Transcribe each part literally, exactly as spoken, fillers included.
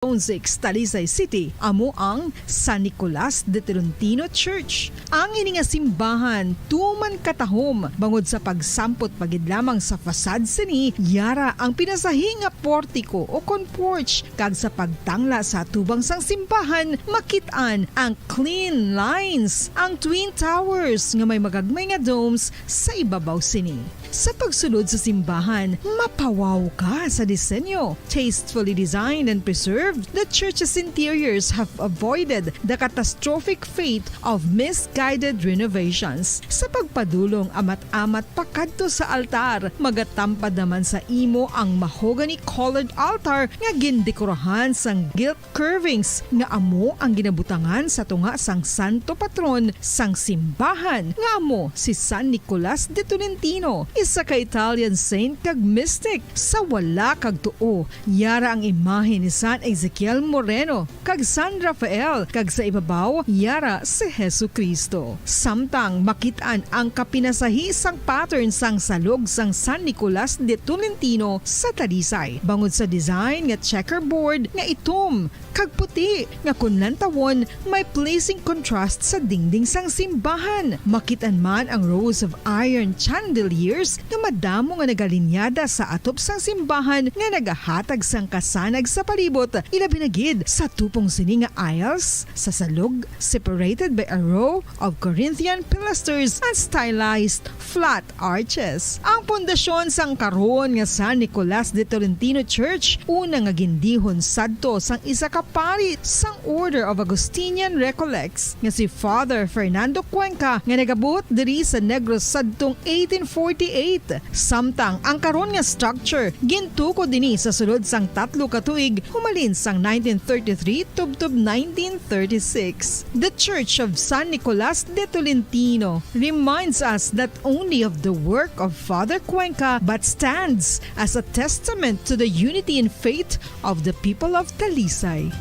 Zone six, Talisay City, amo ang San Nicolas de Tolentino Church. Ang ini nga simbahan tuman katahom bangod sa pagsampot pa gid lamang sa facade sini, yara ang pinasahi nga portiko o kon porch, kag sa pagtangla sa atubang sang simbahan, makit-an ang clean lines, ang twin towers nga may magagmay nga domes sa ibabaw sini. Sa pagsulod sa simbahan, mapawaw ka sa disenyo. Tastefully designed and preserved, the church's interiors have avoided the catastrophic fate of misguided renovations. Sa pagpadulong amat-amat pakadto sa altar, magatampad naman sa imo ang mahogany-colored altar nga gindekorahan sang gilt curvings nga amo ang ginabutangan sa tunga sang santo patron sang simbahan, nga amo si San Nicolas de Tolentino, isa ka Italian saint kag mystic. Sa wala kag tuo, yara ang imahe ni San Ezekiel Moreno kag San Rafael, kag sa ibabaw, yara si Jesu-Cristo. Samtang makit-an ang kapinasahi sang pattern sang salog sang San Nicolas de Tolentino sa Talisay, bangod sa design nga checkerboard nga itom kag puti, nga kon lantawon, may pleasing contrast sa dingding sang simbahan. Makit-an man ang rows of iron chandeliers nga madamo nga nagalinyada sa atop sang simbahan nga nagahatag sang kasanag sa palibot, ilabi na gid sa tupong sini nga aisles sa salog, separated by a row of Corinthian pilasters and stylized flat arches. Ang pundasyon sang karon nga San Nicolas de Tolentino Church, una nga gindihon sadto sang isa ka pari sang Order of Augustinian Recollects nga si Father Fernando Cuenca, nga nagabuot diri sa Negros sadtong eighteen forty-eight. Samtang ang karon nga structure gintukod ini sa sulod sang tatlo ka tuig, humalin sang nineteen thirty-three tubtob nineteen thirty-six. The Church of San Nicolas de Tolentino reminds us not only of the work of Father Cuenca, but stands as a testament to the unity in faith of the people of Talisay.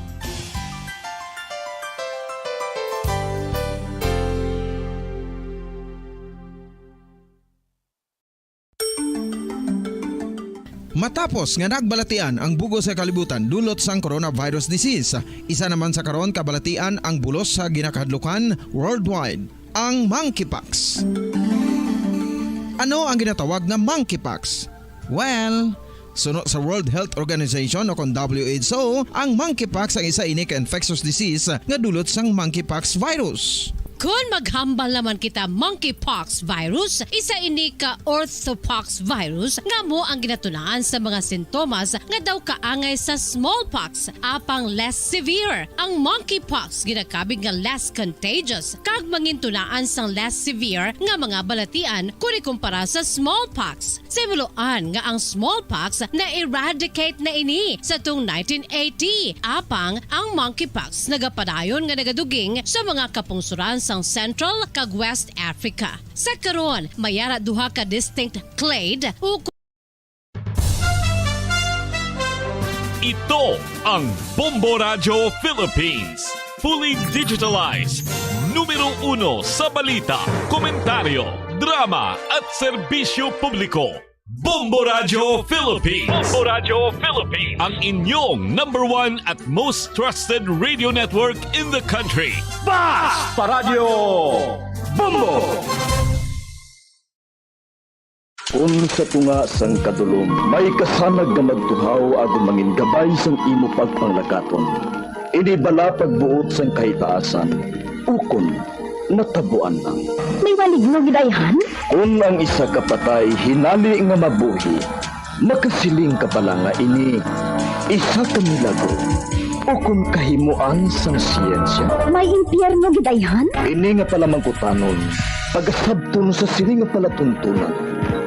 Matapos nga nagbalatian ang bug-os nga kalibutan dulot sang coronavirus disease, isa naman sa karon kabalatian ang bulos sa ginakahadlukan worldwide, ang monkeypox. Ano ang ginatawag nga monkeypox? Well, suno sa World Health Organization o kon W H O, ang monkeypox ang isa ini ka infectious disease nga dulot sang monkeypox virus. Kon maghambal naman kita monkeypox virus, isa ini ka orthopox virus nga amo ang ginatunaan sa mga sintomas nga daw kaangay sa smallpox, apang less severe. Ang monkeypox ginakabig nga less contagious kag mangintunaan sang less severe nga mga balatian kon ikumpara sa smallpox. Sa himuloan nga ang smallpox na-eradicate na ini sa tung nineteen eighty, apang ang monkeypox nagapadayon nga nagaduging sa mga kapungsoran sang Central kag West Africa. Sa karon, may ara duha ka distinct clade ukon Ito ang Bombo Radyo Philippines. Fully digitalized. Numero uno sa balita, komentaryo, drama at serbisyo publiko. Bombo Radyo Philippines. Bombo Radyo Philippines. Ang inyong number one at most trusted radio network in the country. Basta Radyo Bombo! Kon sa tunga sang kadulom may kasanag nga magtuhaw agod mangin gabay sang imo pagpanglakaton, ini bala pagbuot sang kahitaasan, ukon natabuan lang. May maligno gid ayhan? Kon ang isa ka patay hinali nga mabuhi, makasiling ka bala nga ini isa ka milagro ukon kahimoan sang siyensya? May impyerno gid ayhan? Ini nga palamangkutanon, pagasabton sa sini nga palatuntunan.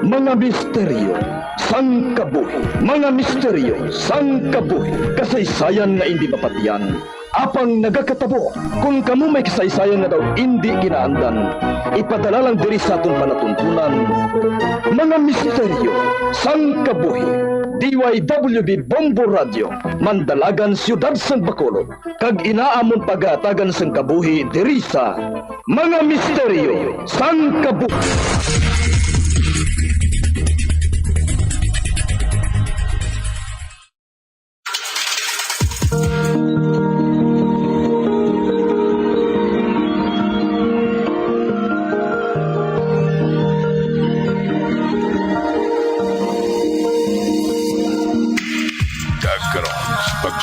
Mga misteryo sang kabuhi. Mga misteryo sang kabuhi. Kasaysayan nga indi mapatian. Apang nagakatabo, kon kamo may kasaysayan nga daw indi ginaandan, ipadala lang diri sa aton palatuntunan, Mga Misteryo sang Kabuhi. D Y W B Bombo Radio, Mandalagan, Siyudad sang Bacolod, kag inaamon pagahatagan sang kabuhi diri sa Mga Misteryo sang Kabuhi.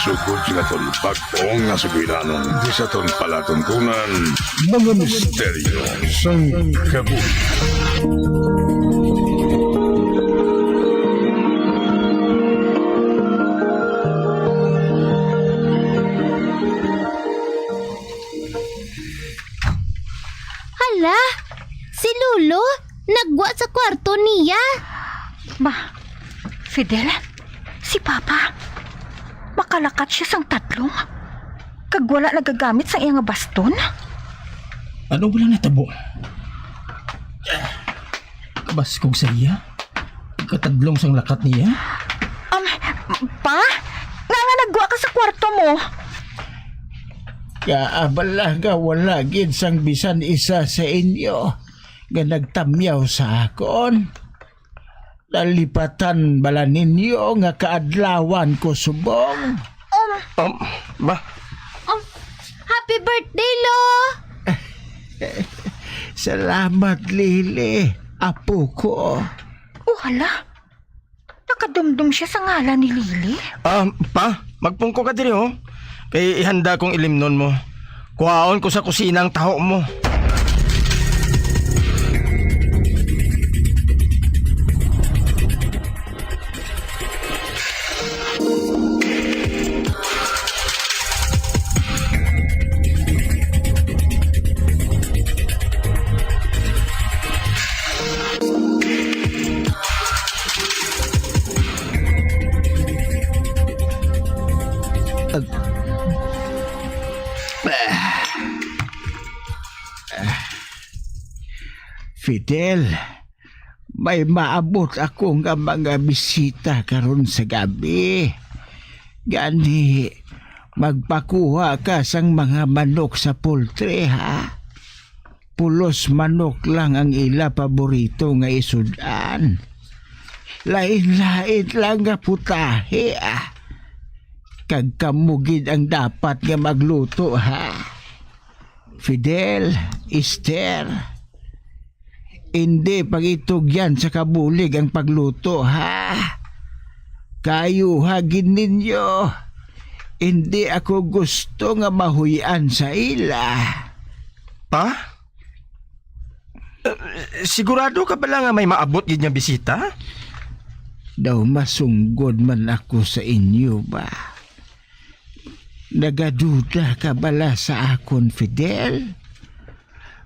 Tugod sila ton bag-ong nga sugilanon di sa ton palatuntunan, mga misteryo sang kabuhi. Hala, si Lolo, naggwa sa kwarto niya. Ma, Fidel, si Papa, makalakat siya sang tadlong, kag wala nagagamit sang iya nga baston? Ano wala natabo? Kabaskog sa iya? Katadlong sang lakat niya? Um, Pa? Nga nga naggwa ka sa kwarto mo? Kaabala nga wala gid sang bisan isa sa inyo nga nagtamyaw sa akon. Nalipatan bala ninyo nga kaadlawan ko subong? Um, ba? Um, happy birthday, Lo! Salamat, Lily, apo ko. Oh, hala. Nakadumdom siya sa ngalan ni Lily. Ah, pa, magpungko ka diri, oh. Kay ihanda kong ilimnon mo. Kuhaon ko sa kusina ang taho mo. Fidel, may maabot ako nga mga bisita karon sa gabi. Gani, magpakuha ka sang mga manok sa poultry, ha? Pulos manok lang ang ila paborito nga isud-an. Lain-lain lang nga putahe, ah. Kag kamo gid ang dapat nga magluto, ha? Fidel, Esther, indi pag-itugyan sa kabulig ang pagluto, ha? Kayuha gid ninyo. Indi ako gusto nga mahuy-an sa ila. Pa? Eh, sigurado ka bala nga may maabot gid nga bisita? Daw masunggod man ako sa inyo ba? Nagaduda ka bala sa akon, Fidel?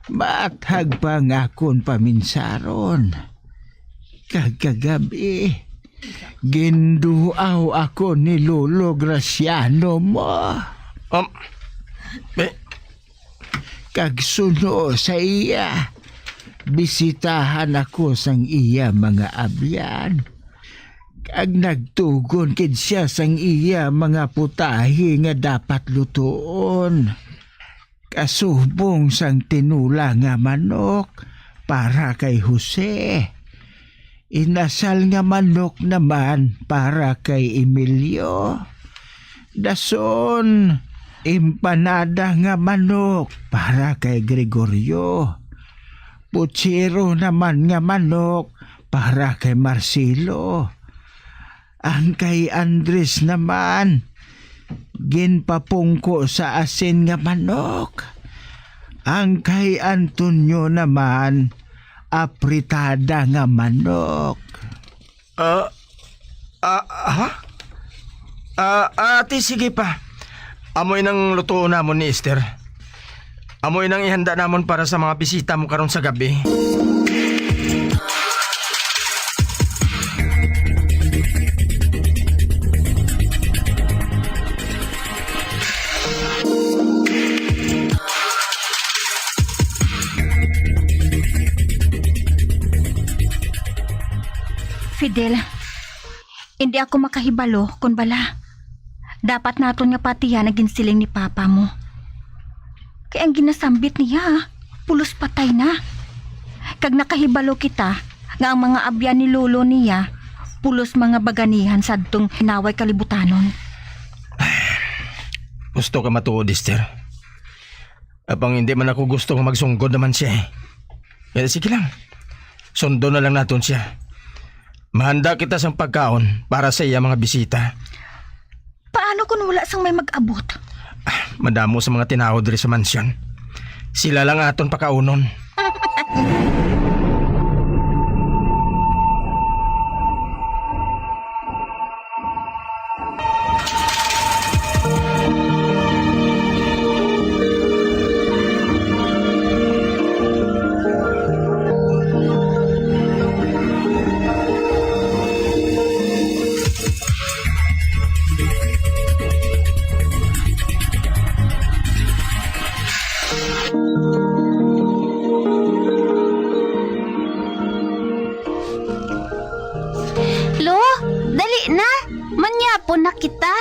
Maathag pa nga akon paminsaron. Kag kagab-i, ginduaw ako ni Lolo Graciano mo. Um, eh, Kag suno sa iya, bisitahan ako sang iya mga abyan. Kag nagtugon gid sia sang iya mga putahe nga dapat lutoon. Kasubong sang tinula nga manok para kay Jose. Inasal nga manok naman para kay Emilio. Dason, empanada nga manok para kay Gregorio. Putsero naman nga manok para kay Marcelo. Ang kay Andres naman, ginpapungko sa asin nga manok. Ang kay Antonio naman, apritada nga manok. Ah, ah, ha? Ah, ati, sige pa. Amo inang lutuon namon ni Esther. Amo inang ihanda namon para sa mga bisita mo karon sa gabi. Fidel, hindi ako makahibalo kon bala. Dapat naton nga patihan ang ginsiling ni Papa mo. Kay ang ginasambit niya, pulos patay na. Kag nakahibalo kita nga ang mga abyan ni Lolo niya, pulos mga baganihan sadtong hinaway kalibutanon. Gusto ka matuod, Esther. Apang hindi man ako gusto nga magsunggod naman siya, eh. Kaya sige lang. Sundo na lang naton siya. Mahanda kita sang pagkaon para sa iya mga bisita. Paano Kung wala sang may mag-abot. Ah, madamo sa mga tinawo diri sa mansyon. Sila lang aton pakaunon. Lo, dali na. Manyapon na kita.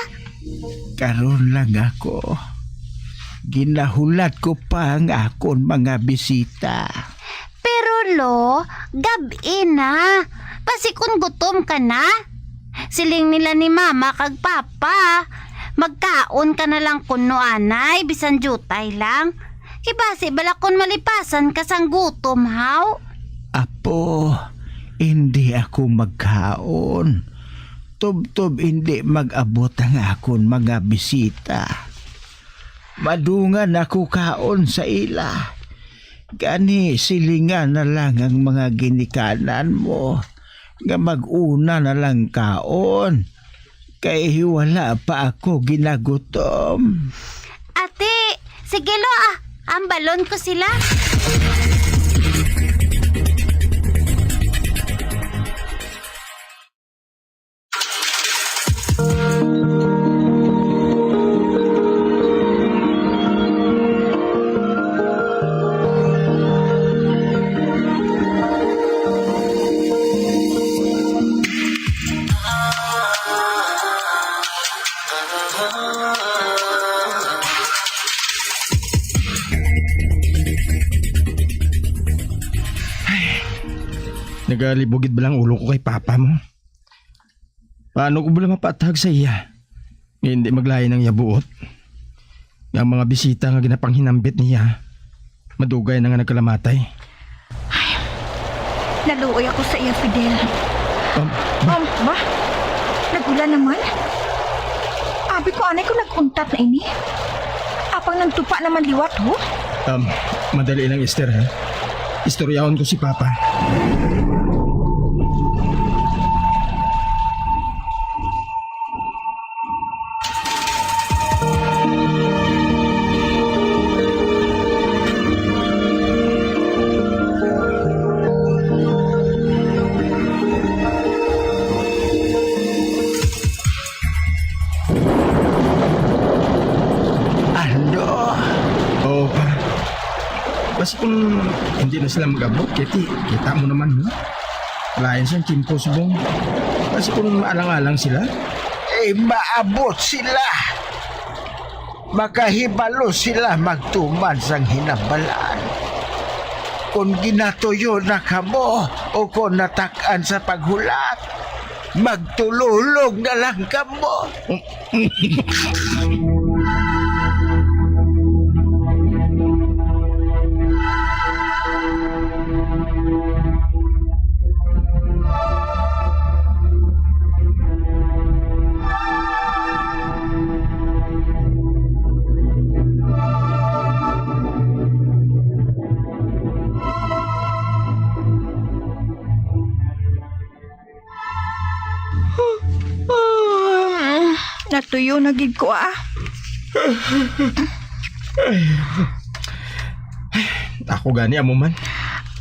Karon lang ako. Ginahulat ko pa ang akon mga bisita. Pero, Lo, gab-i na. Basi kon gutom ka na. Siling nila ni Mama kag Papa, magkaon ka na lang kuno anay, bisan diutay lang. Kay basi bala kon malipasan ka sang gutom, haw? Apo, hindi ako magkaon. Tubtob hindi mag-abot ang akon mga bisita. Madungan ako kaon sa ila. Gani, silingan na lang ang mga ginikanan mo nga mag-una na lang kaon, kay wala pa ako ginagutom. Ate, sige, Lo, ah, ambalon ko sila. Ay, nagalibog gid bala ang ulo ko kay papa mo. Paano ko bala mapatag sa iya nga hindi maglain ang iya buot? Nga ang mga bisita nga ginapanghinambit niya, madugay na nga nagkalamatay. Ay, naluoy ako sa iya, Fidel. Um, ba? Um, ba? Nag-ulan naman? Abi ko, anay ko nag-untat na ini. Apang nagtupa naman liwat, ho? Um, madali lang, Esther, ha? Istoryahon ko si Papa. Ano? Oo, pa. Basi kung hindi na sila mag-abot, kaya ti-, kita mo naman, no? Lain sa tiyempo subong. Basi kung maalang-alang sila. Eh, maabot sila. Makahibalo sila magtuman sang hinambalan. Kon ginatuyo na kamo o kon natak-an sa paghulat, magtululog na lang kamo. Natuyo na gid ko, ah. Ako gani, amo man.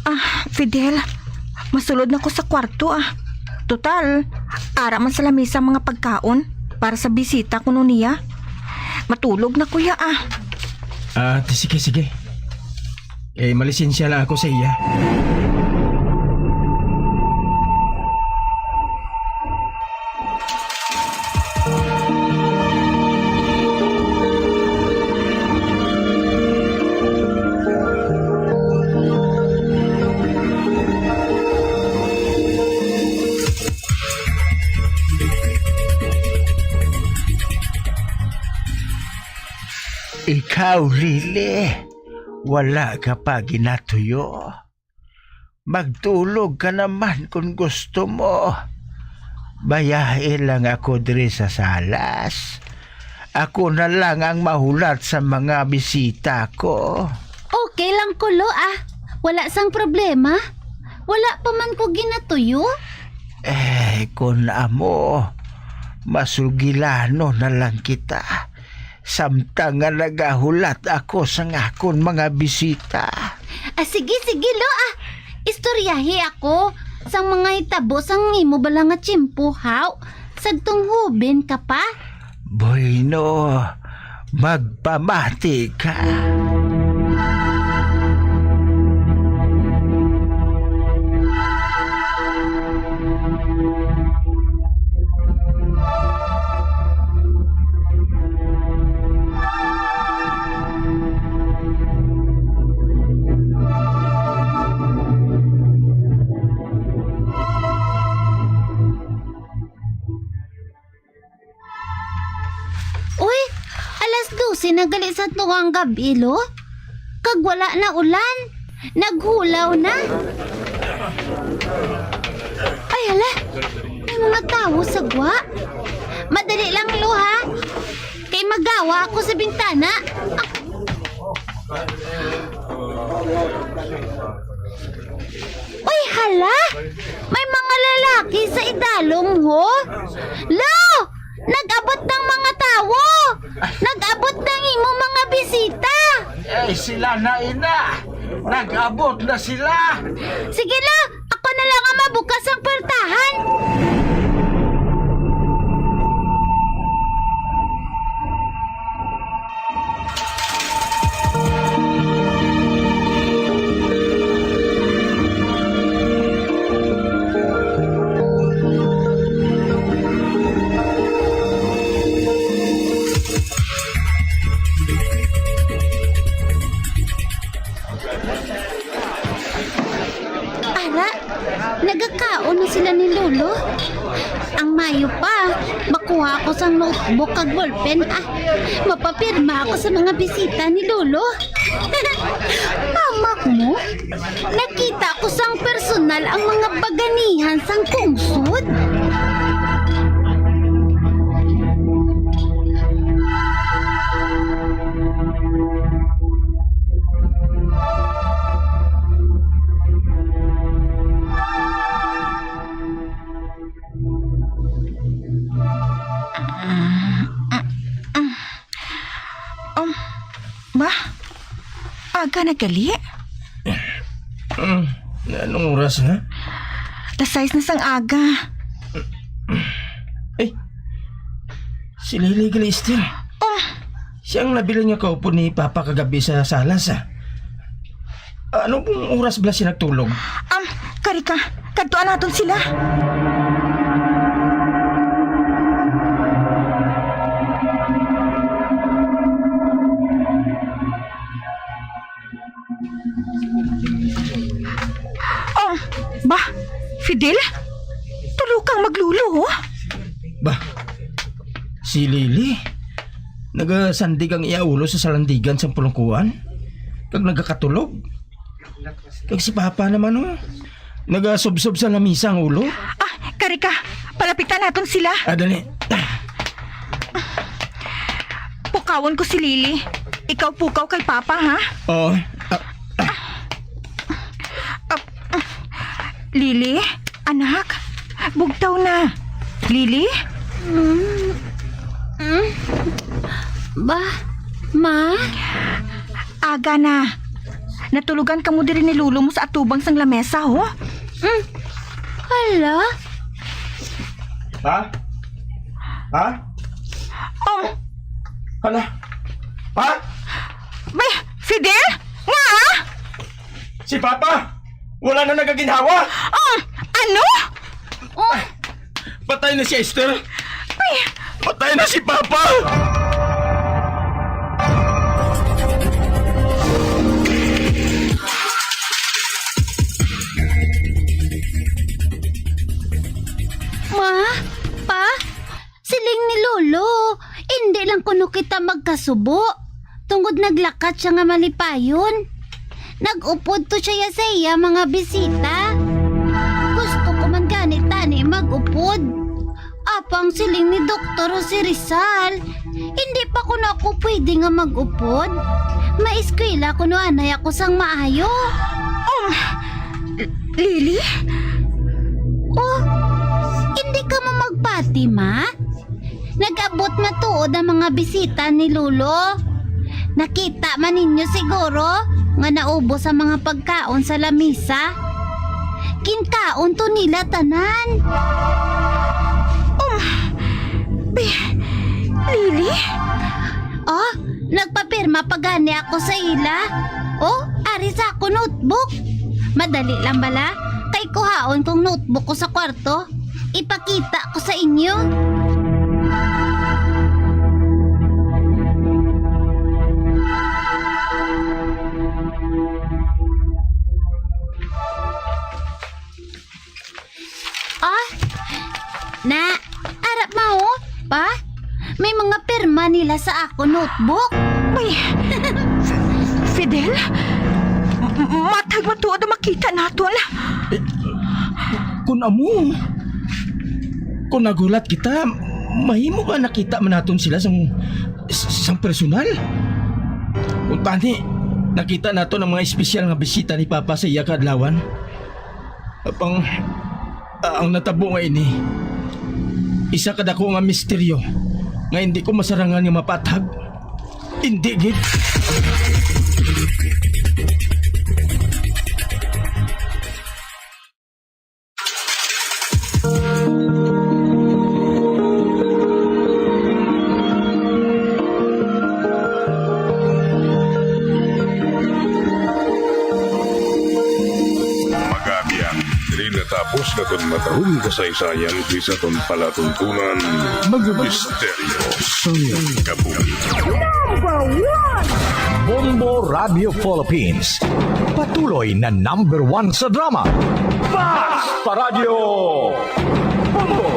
Ah, Fidel, masulod na ko sa kwarto, ah. Total, ara man sa lamisa ang mga pagkaon para sa bisita kuno niya. Matulog na ko ya, ah. Ah, ti-, sige, sige. Eh, malisensya lang ako sa iya. Ikaw, Lily, wala ka pa ginatuyo. Magtulog ka naman kon gusto mo. Bayahi lang ako diri sa salas. Ako na lang ang mahulat sa mga bisita ko. Okay lang ko, Lo, ah. Wala sang problema. Wala pa man ko ginatuyo. Eh, kun amo, masugilano na lang kita. Samtang nga nagahulat ako sang akon mga bisita. Ah, sige, sige, Lo, ah. Istoryahi ako sang mga hitabo sang imo bala nga tiyempo, haw? Sadtong hoben ka pa? Bueno, magpamati ka. Uy, alas dose na gali sa tuwang gab-i, Lo. Kag wala na ulan. Naghulaw na. Ay, hala. May mga tawo sa gwa. Madali lang, Lo, ha? Kay magawa ako sa bintana. Ah. Uy, hala! May mga lalaki sa idalom, ho! Lo! Nag-abot ng mga tawo! Nag-abot ng imo mga bisita! Eh, sila na, ina! Nag-abot na sila! Sige, Lo! Ako na lang ang mabukas ang pwertahan! Ara, nagakaon na sila ni Lolo. Ang mayo pa, makuha ako sang notebook kag ballpen, ah. Mapapirma ako sa mga bisita ni Lolo. Pamak mo, nakita ko sang personal ang mga baganihan sang pungsod. Um, ba? Aga na gali? Mm, anong oras na? Alas sais na sang aga. Eh, si Lily gali, Esther. Oh. Siya ang nabilin nga kaupod ni Papa kagabi sa sala, sa. Ano pong oras bala siya nagtulog? Um, kari ka, kadtuan naton sila. Oh, ba, Fidel? Tulo kang maglulo, oh. Ba, si Lily? Nagasandig ang iya ulo sa salandigan sang pulungkuan, kag nagakatulog. Kag si Papa naman, oh, nagasubsob sa lamisa ang ulo. Ah, kari ka, palapitan naton sila. Ah, dali. Pukawon ko si Lily. Ikaw pukaw kay Papa, ha? Oo. Ah, ah. Ah, Lily? Anak, bugtaw na. Lily? Mm. Mm. Ba, ma? Aga na. Natulugan kamo diri ni lolo mo sa atubang sang lamesa, ho? Mm. Hala? Ha? Ha? Oh. Hala? Ha? May, Fidel? Nga? Si Papa? Wala na nagaginhawa? Oh, ano? Oh. Patay na si Esther. Ay. Patay na si Papa. Ma, Pa, siling ni Lolo, indi lang kuno kita magkasubo, tungod naglakat siya nga malipayon. Nag-upod to siya sa iya mga bisita. Gusto ko man gani tani mag-upod. Apang siling ni Doktor Jose Rizal, Hindi pa kuno ako pwede nga mag-upod. Maeskwela kuno anay ako sang maayo. Um, Lily? Oh, hindi ka mo magpati, ma? Nag-abot matuod ang mga bisita ni Lolo. Nakita man ninyo siguro nga naubos ang mga pagkaon sa lamisa. Ginkaon to nila tanan. Um, Bi-, Lily? Oh, nagpapirma pa gani ako sa ila. Oh, ari sa ako notebook. Madali lang bala. Kay kuhaon kong notebook ko sa kwarto. Ipakita ko sa inyo. Ah, na, arap mo, pa? May mga pirma nila sa ako notebook. Ay, Fidel? M-, matag matuod ang makita naton. Eh, kun amo, kun nagulat kita, mahimo ba nakita man naton sila sang, sang personal? Kung tani, nakita naton ang mga espesyal nga bisita ni Papa sa iya kaadlawan. Apang, ah, ang natabo nga ini, isa ka dako nga misteryo nga hindi ko masarangan nga mapatag. Hindi gid. Mga abyan, diri natapos naton matahong kasaysayan diri sa aton palatuntunan, Mga Misteryo sa Kabuhi. Number one! Bombo Radio Philippines, patuloy na number one sa drama. Basta Radyo Bombo!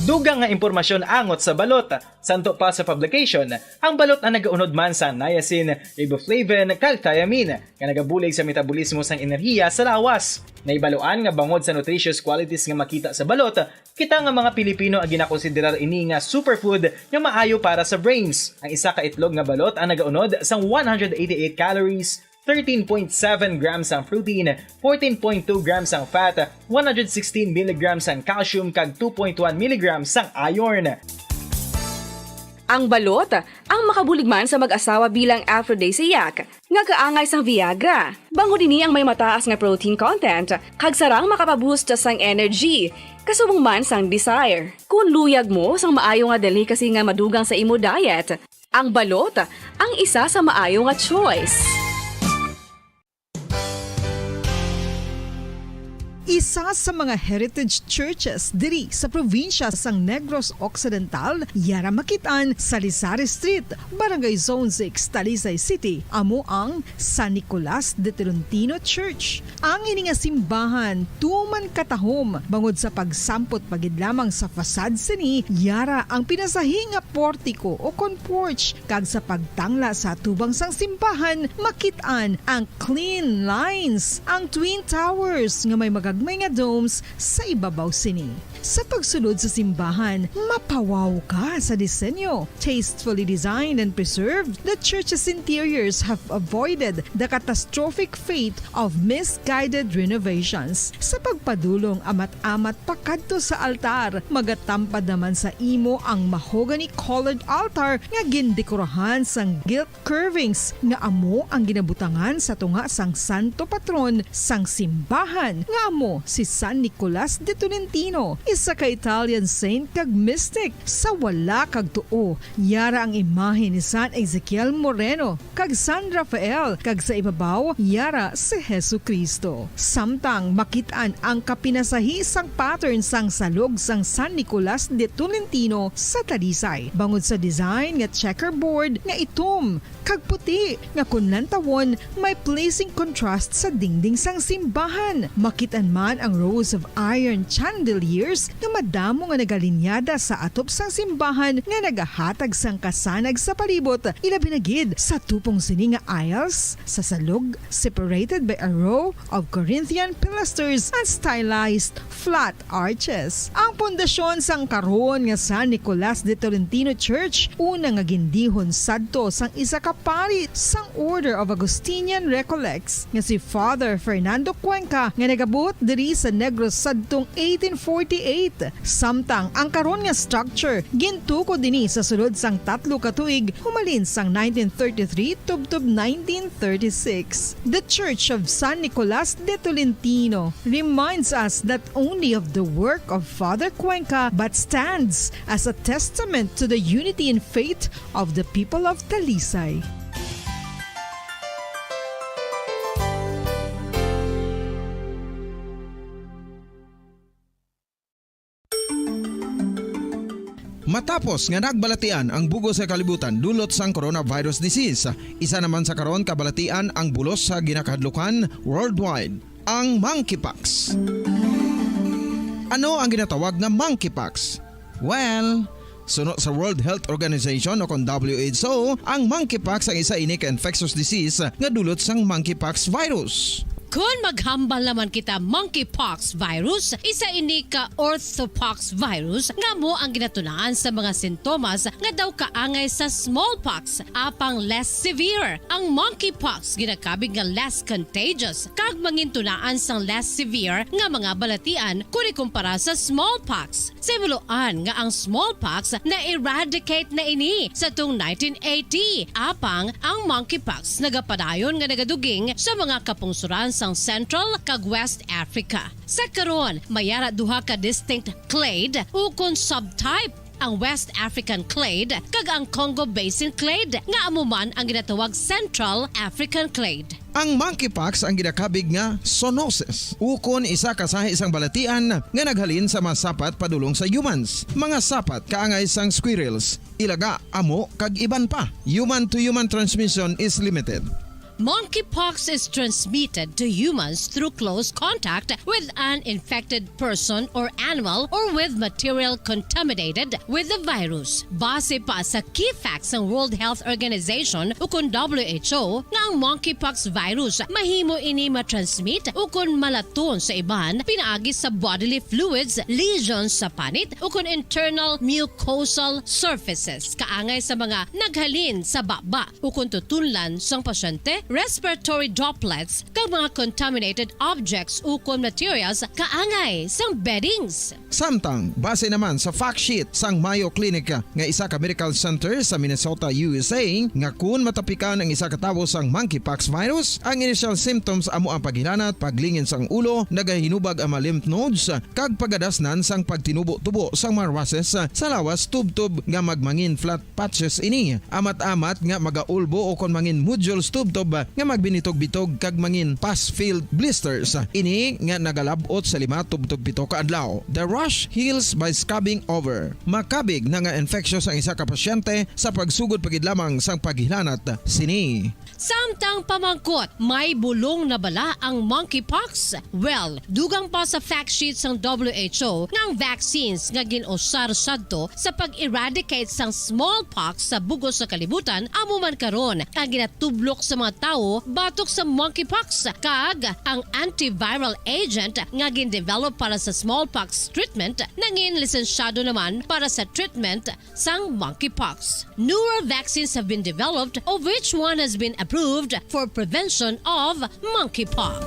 Dugang nga impormasyon angot sa balot. Santo pa sa publication, ang balot ang nagaunod man sa niacin, riboflavin, kag thiamine, nga nagabulig sa metabolismo sang enerhiya sa lawas. Nahibaluan nga bangod sa nutritious qualities nga makita sa balot, kita nga mga Pilipino ang ginakonsiderar ini nga superfood nga maayo para sa brains. Ang isa ka itlog nga balot ang nagaunod sang one hundred eighty-eight calories, thirteen point seven grams ang protein, fourteen point two grams ang fat, one hundred sixteen milligrams ang calcium, kag two point one milligrams ang iron. Ang balot, ang makabulig man sa mag-asawa bilang aphrodisiac, nga kaangay sang Viagra. Bangod ini ang may mataas nga protein content, kag sarang makapaboost sang energy, kasubong man sang desire. Kung luyag mo sang maayo nga delicacy nga madugang sa imo diet, ang balot ang isa sa maayo nga choice. Isa sa mga heritage churches diri sa probinsya sang Negros Occidental, yara makit-an sa Lisari Street, Barangay Zone six, Talisay City, amo ang San Nicolas de Tolentino Church. Ang ini nga simbahan tuman katahom bangod sa pagsampot pa gid lamang sa fasad sini, yara ang pinasahi nga portiko o kon porch, kag sa pagtangla sa atubang sang simbahan, makit-an ang clean lines, ang twin towers nga may magagmay nga domes sa ibabaw sini. Sa pagsulod sa simbahan, mapawaw ka sa disenyo. Tastefully designed and preserved, the church's interiors have avoided the catastrophic fate of misguided renovations. Sa pagpadulong amat-amat pakadto sa altar, magatampad naman sa imo ang mahogany-colored altar nga gindekorahan sang gilt curvings nga amo ang ginabutangan sa tunga sang santo patron sang simbahan, nga amo si San Nicolas de Tolentino, isa ka Italian saint kag mystic. Sa wala kag tuo, yara ang imahe ni San Ezekiel Moreno kag San Rafael, kag sa ibabaw, yara si Jesu-Cristo. Samtang makit-an ang kapinasahi sang pattern sang salog sang San Nicolas de Tolentino sa Talisay, bangod sa design nga checkerboard nga itom kag puti nga kon lantawon may pleasing contrast sa dingding sang simbahan. Makit-an man ang rows of iron chandeliers nga madamo nga nagalinyada sa atop sang simbahan nga nagahatag sang kasanag sa palibot, ilabi na gid sa tupong sini nga aisles sa salog, separated by a row of Corinthian pilasters and stylized flat arches. Ang pundasyon sang karon nga San Nicolas de Tolentino Church, una nga gindihon sadto sang isa ka pari sang Order of Augustinian Recollects nga si Father Fernando Cuenca, nga nagabuot diri sa Negros sadtong eighteen forty-eight. Samtang ang karon nga structure gintukod ini sa sulod sang tatlo ka tuig, humalin sang nineteen thirty-three tubtob nineteen thirty-six. The Church of San Nicolas de Tolentino reminds us not only of the work of Father Cuenca but stands as a testament to the unity in faith of the people of Talisay. Matapos nga nagbalatian ang bug-os nga kalibutan dulot sang coronavirus disease, isa naman sa karon kabalatian ang bulos sa ginakahadlukan worldwide, ang monkeypox. Ano ang ginatawag nga monkeypox? Well, suno sa World Health Organization o kon W H O, ang monkeypox ang isa ini ka infectious disease nga dulot sang monkeypox virus. Kon maghambal naman kita monkeypox virus, isa ini ka orthopox virus nga amo ang ginatunaan sa mga sintomas nga daw kaangay sa smallpox, apang less severe. Ang monkeypox ginakabig nga less contagious kag mangintunaan sang less severe nga mga balatian kon ikumpara sa smallpox. Sa himuloan nga ang smallpox na-eradicate na ini sa tong nineteen eighty, apang ang monkeypox nagapadayon nga nagaduging sa mga kapungsoran sang Central kag West Africa. Sa karon, may ara duha ka distinct clade ukon subtype, ang West African clade kag ang Congo Basin clade, nga amo man ang ginatawag Central African clade. Ang monkeypox ang ginakabig nga zoonosis, ukon isa ka sahi sang balatian nga naghalin sa mga sapat padulong sa humans, mga sapat kaangay sang squirrels, ilaga, amo, kag iban pa. Human-to-human transmission is limited. Monkeypox is transmitted to humans through close contact with an infected person or animal or with material contaminated with the virus. Base pa sa key facts sang World Health Organization ukon W H O nga ang monkeypox virus mahimo ini ma-transmit ukon malaton sa iban pinaagi sa bodily fluids, lesions sa panit ukon internal mucosal surfaces kaangay sa mga naghalin sa baba ukon tutunlan sang pasyente, respiratory droplets, kag mga contaminated objects ukon materials kaangay sang beddings. Samtang, base naman sa fact sheet sang Mayo Clinic nga isa ka medical center sa Minnesota, U S A, nga kun matapikan ang isa ka tawo sang monkeypox virus, ang initial symptoms amo ang paghilanat, paglingin sang ulo, nagahinubag ang mga lymph nodes, kag pagadasnan sang pagtinubo-tubo sang mga rushes sa lawas tubtob nga magmangin flat patches ini. Amat-amat nga magaulbo o kon mangin nodules tubtob nga magbinitog-bitog kag mangin pus-filled blisters. Ini nga nagalab-ot sa lima tubtob pito ka adlaw. The rash heals by scabbing over. Makabig na nga infectious ang isa ka pasyente sa pagsugod pa gid lamang sang paghilanat sini. Samtang pamangkot, may bulong na bala ang monkeypox? Well, dugang pa sa fact sheet sang W H O nga ang vaccines nga gin-usar sadto sa pag-eradicate sang smallpox sa bug-os nga kalibutan amo man karon ang ginatublok sa mga tawo batok sa monkeypox, kag ang antiviral agent nga gin-develop para sa smallpox treatment nangin lisensyado naman para sa treatment sang monkeypox. Newer vaccines have been developed, of which one has been approved for prevention of monkeypox.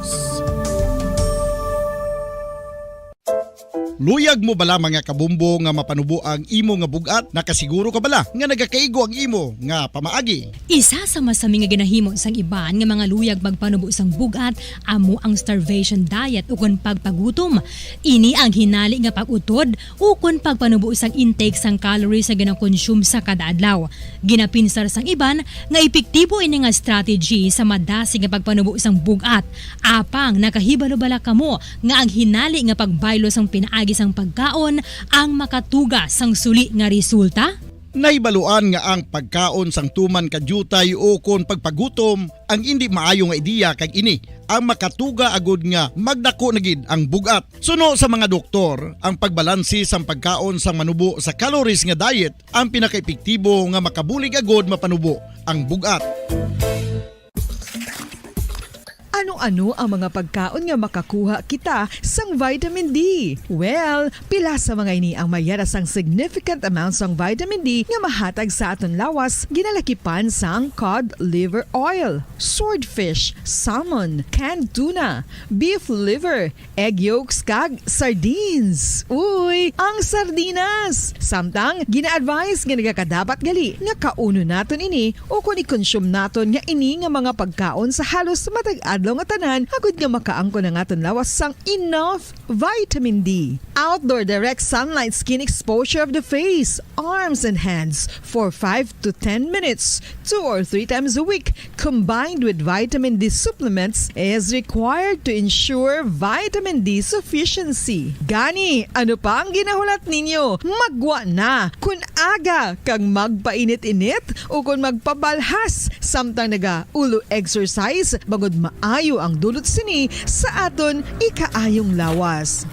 Luyag mo bala, mga kabumbo, nga mapanubo ang imo nga bug-at? Nakasiguro ka bala nga nagakaigo ang imo nga pamaagi? Isa sa masami nga ginahimo sang iban nga mga luyag magpanubo sang bug-at amo ang starvation diet ukon pagpagutom. Ini ang hinali nga pag-utod ukon pagpanubo sang intake sang calories nga ginakonsume sa kada adlaw. Ginapinsar sang iban nga epektibo ini nga strategy sa madasig nga pagpanubo sang bug-at. Apang nakahibalo bala kamo nga ang hinali nga pagbaylo sang pinaagi sang pagkaon ang makatuga sang suli nga resulta? Nahibaluan nga ang pagkaon sang tuman ka diutay o kon pagpagutom ang indi maayo nga ideya, kag ini ang makatuga agud nga magdako na gid ang bug-at. Suno sa mga doktor, ang pagbalanse sang pagkaon sang manubo sa calories nga diet ang pinakaepektibo nga makabulig agud mapanubo ang bug-at. Ano-ano ang mga pagkaon nga makakuha kita sang vitamin D? Well, pila sa mga ini ang mayara sang significant amount sang vitamin D nga mahatag sa aton lawas, ginalakipan sang cod liver oil, swordfish, salmon, canned tuna, beef liver, egg yolks, kag sardines. Uy, ang sardinas! Samtang, gina-advise nga nagakadapat gali nga kaunon naton ini o kon i-consume naton nga ini nga mga pagkaon sa halos matag adlaw nga tanan, agud nga makaangkon ang aton lawas sang enough vitamin D. Outdoor direct sunlight skin exposure of the face, arms, and hands for five to ten minutes, two or three times a week, combined with vitamin D supplements, is required to ensure vitamin D sufficiency. Gani, ano pa ang ginahulat ninyo? Maggwa na! Kun aga kag magpainit-init o kon magpabalhas samtang naga-ulo exercise, bangod maayo ang dulot sini sa aton ikaayong lawas.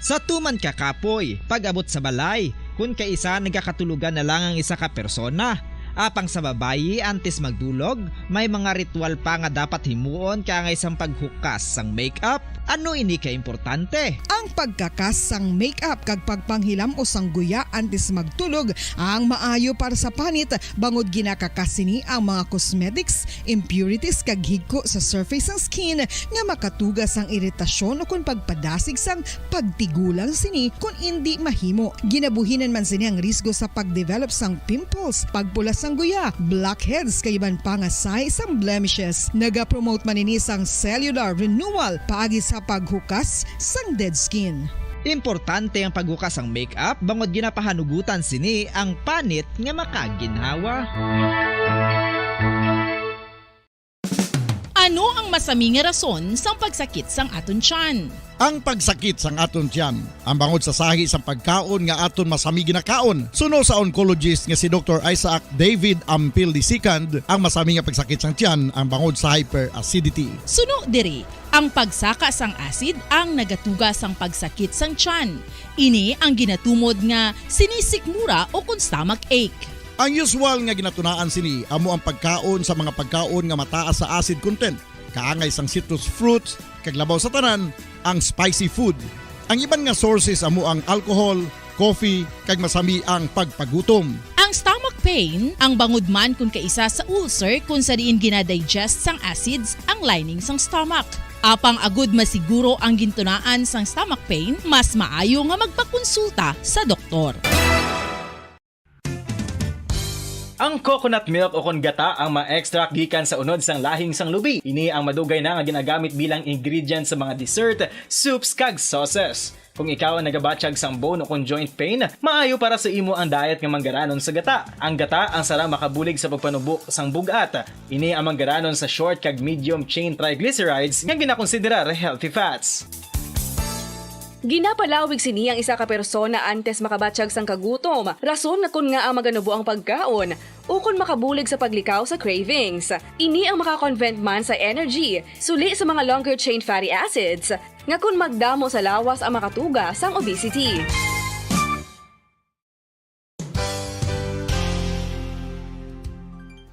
Sa tuman ka kapoy, pag-abot sa balay, kun kaisa nagakatulogan na lang ang isa ka persona. Apang sa babayi, antes magdulog, may mga ritual pa nga dapat himuon kaangay sang paghukas sang makeup. Ano ini ka importante? Ang pagkakas sang makeup kag pagpanghilam-os sang guya antes magtulog ang maayo para sa panit, bangod ginakakas sini ang mga cosmetics, impurities kag higko sa surface sang skin nga makatuga sang iritasyon ukon pagpadasig sang pagtigulang sini kon indi mahimo. Ginabuhinan man sini ang risgo sa pagdevelop sang pimples, pagpula sang guya, blackheads, kag iban pa nga sign sang blemishes. Nagapromote man ini sang cellular renewal paagi sa paghukas sang dead skin. Importante ang paghukas sang makeup bangod ginapahanugutan sini ang panit nga makaginhawa. Ano ang masami nga rason sang pagsakit sang aton tiyan? Ang pagsakit sang aton tiyan, ang bangod sa sahi sang pagkaon nga aton masami ginakaon. Suno sa oncologist nga si Doktor Isaac David Ampil the second, ang masami nga pagsakit sang tiyan ang bangod sa hyperacidity. Suno diri, ang pagsaka sang acid ang nagatuga sang pagsakit sang tiyan. Ini ang ginatumod nga sinisikmura o kon stomach ache. Ang usual nga ginatunaan sini amo ang pagkaon sa mga pagkaon nga mataas sa acid content, kaangay sang citrus fruits, kag labaw sa tanan, ang spicy food. Ang iban nga sources amo ang alcohol, coffee, kag masami ang pagpagutom. Ang stomach pain, ang bangod man kon kaisa sa ulcer kon sa diin ginadigest sang acids ang lining sang stomach. Apang agud masiguro ang gintunaan sang stomach pain, mas maayo nga magpakonsulta sa doktor. Ang coconut milk o kon gata ang ma-extract gikan sa unod sang lahing sang lubi. Ini ang madugay na nga ginagamit bilang ingredient sa mga dessert, soups, kag sauces. Kung ikaw ang nagabatyag sang bone o kon joint pain, maayo para sa imo ang diet nga manggaranon sa gata. Ang gata ang sarang makabulig sa pagpanubo sang bug-at. Ini ang manggaranon sa short kag medium chain triglycerides nga ginakonsiderar healthy fats. Ginapalawig sini ang isa ka persona antes makabatyag sang kagutom, rason nga kon ngaa maganubo ang pagkaon, ukon makabulig sa paglikaw sa cravings. Ini ang maka-convert man sa energy, suli sa mga longer chain fatty acids, nga kon magdamo sa lawas ang makatuga sang obesity.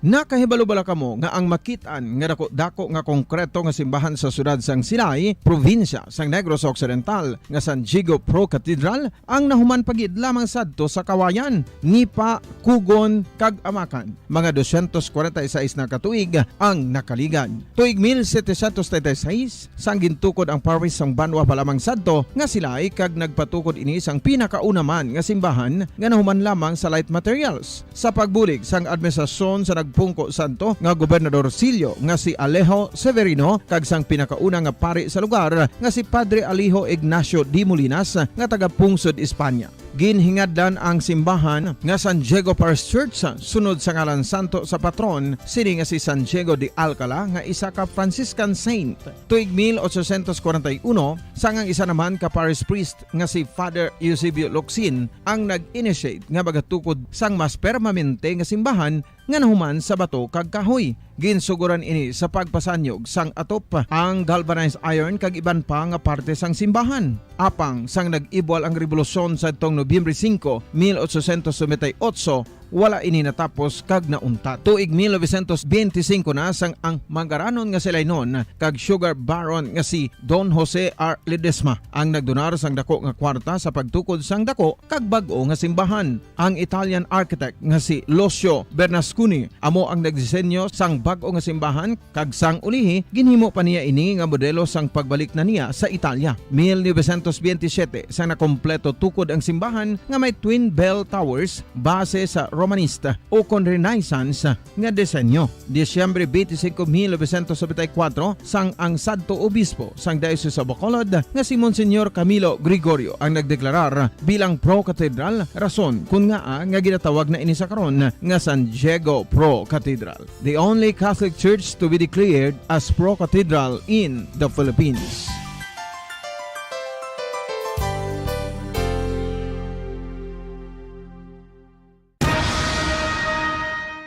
Nakahibalo bala kamo nga ang makit-an nga dako-dako nga konkreto nga simbahan sa siyudad sang Silay, probinsya sang Negros Occidental, nga San Diego Pro Cathedral ang nahuman pa gid lamang sadto sa Kawayan, Nipa, Cogon, kag Amacan? Mga dosyentos kwarenta y seis na ka tuig ang nakaligad. Tuig mil setecientos treinta y seis, sang gintukod ang parish sang Banwa pa lamang sadto nga Silay, kag nagpatukod ini sang pinakauna man nga simbahan nga nahuman lamang sa light materials. Sa pagbulig sang administrasyon sa nag- Pungko Santo nga Gobernador Sillo nga si Alejo Severino kag sang pinakauna nga pari sa lugar nga si Padre Alejo Ignacio de Molinas nga taga Pungsod, Espanya. Ginhingadlan ang simbahan nga San Diego Parish Church sunod sa ngalan santo sa patron sini nga si San Diego de Alcala nga isa ka Franciscan saint. Tuig mil ochocientos kwarenta y uno, sang ang isa naman ka parish priest nga si Father Eusebio Locsin ang nag-initiate nga magatukod sang mas permanente nga simbahan nga nahuman sa bato kag kahoy. Ginsuguran ini sa pagpasanyog sang atop, ang galvanized iron kag iban pa nga parte sang simbahan. Apang sang nag-ibwal ang rebolusyon sadtong Nobyembre singko, mil ochocientos noventa y ocho, wala ini natapos kag nauntat. Tuig mil novecientos benti singko na sang ang manggaranon nga si Lainon kag sugar baron nga si Don Jose R. Ledesma ang nagdonar sang dako nga kwarta sa pagtukod sang dako kag bag-o nga simbahan. Ang Italian architect nga si Lucio Bernasconi amo ang nagdisenyo sang bag-o nga simbahan, kag sang ulihi ginhimo pa niya ini nga modelo sang pagbalik na niya sa Italia. Mil novecientos benti siyete, sang nakompleto tukod ang simbahan nga may twin bell towers base sa Romanista ukon Renaissance nga disenyo. Disyembre twenty-five, mil novecientos noventa y cuatro, sang ang sadto obispo sang Diocese of Bacolod nga si Monsignor Camilo Gregorio ang nagdeklarar bilang pro-cathedral, rason kun ngaa nga ginatawag na ini sa karon nga San Diego Pro-Cathedral, the only Catholic church to be declared as pro-cathedral in the Philippines.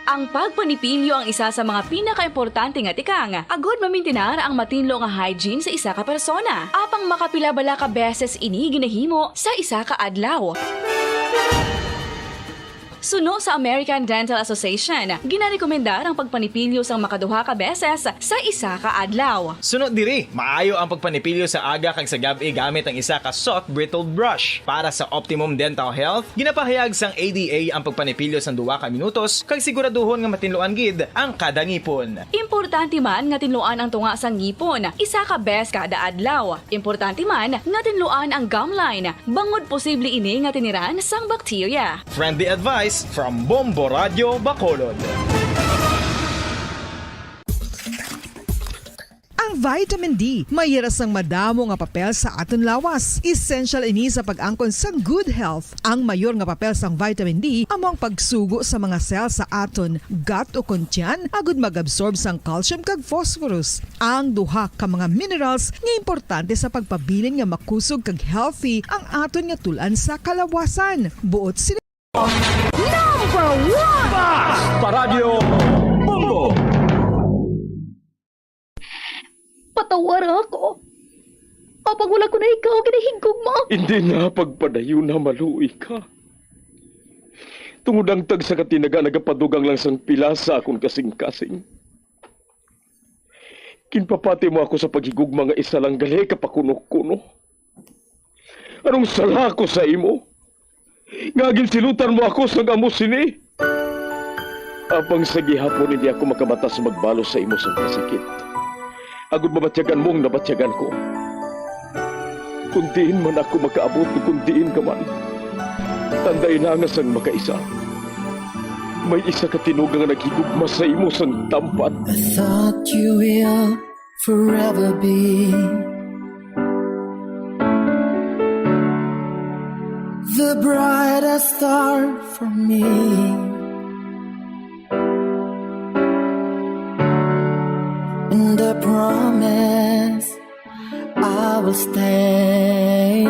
Ang pagpanipilyo ang isa sa mga pinakaimportante nga tikang agud mamintinar ang matinlo nga hygiene sa isa ka persona. Apang makapila bala ka beses ini ginahimo sa isa ka adlaw? Suno sa American Dental Association, ginarekomendar ang pagpanipilyo sang makaduha ka beses sa isa ka adlaw. Suno diri, maayo ang pagpanipilyo sa aga kag sa gab-i gamit ang isa ka soft bristled brush. Para sa optimum dental health, ginapahayag sang A D A ang pagpanipilyo sang duha ka minutos kag siguraduhon nga matinluan gid ang kada ngipon. Importante man nga tinluan ang tunga sang ngipon isa ka beses kada adlaw. Importante man nga tinluan ang gum line, bangod posible ini nga tiniran sang bakterya. Friendly advice from Bombo Radio Bacolod. Ang vitamin D may hira sang madamo nga papel sa aton lawas. Essential ini sa pag-angkon sang good health. Ang mayor nga papel sang vitamin D amo ang pagsugo sa mga cell sa aton gut o kon tiyan agud mag-absorb sang calcium kag phosphorus, ang duha ka mga minerals nga importante sa pagpabilin nga makusog kag healthy ang aton nga tul-an sa kalawasan. Buot sini Number one! Basta Radyo Bombo! Patawara ako. Apang wala ko na ikaw ginahigugma. Hindi na pagpadayon na maluoy ka. Tungod ang tagsa ka tinaga nagapadugang lang sang pila sa akon kasing-kasing. Ginpapati mo ako sa paghigugma nga isa lang gali ka pakuno-kuno. Anong sala ko sa imo? Nga ginsilutan mo ako sang amo sini? Apang sa gihapon hindi ako makabatas magbalos sa imo sang kasakit. Agud mabatyagan mo ang nabatyagan ko. Kung diin man ako makaabot, kung diin ka man, tandai na nga sang makaisa, may isa ka tinuga nga naghigugma sa imo sang tampat. I thought you will forever be the brightest star for me. And I promise I will stay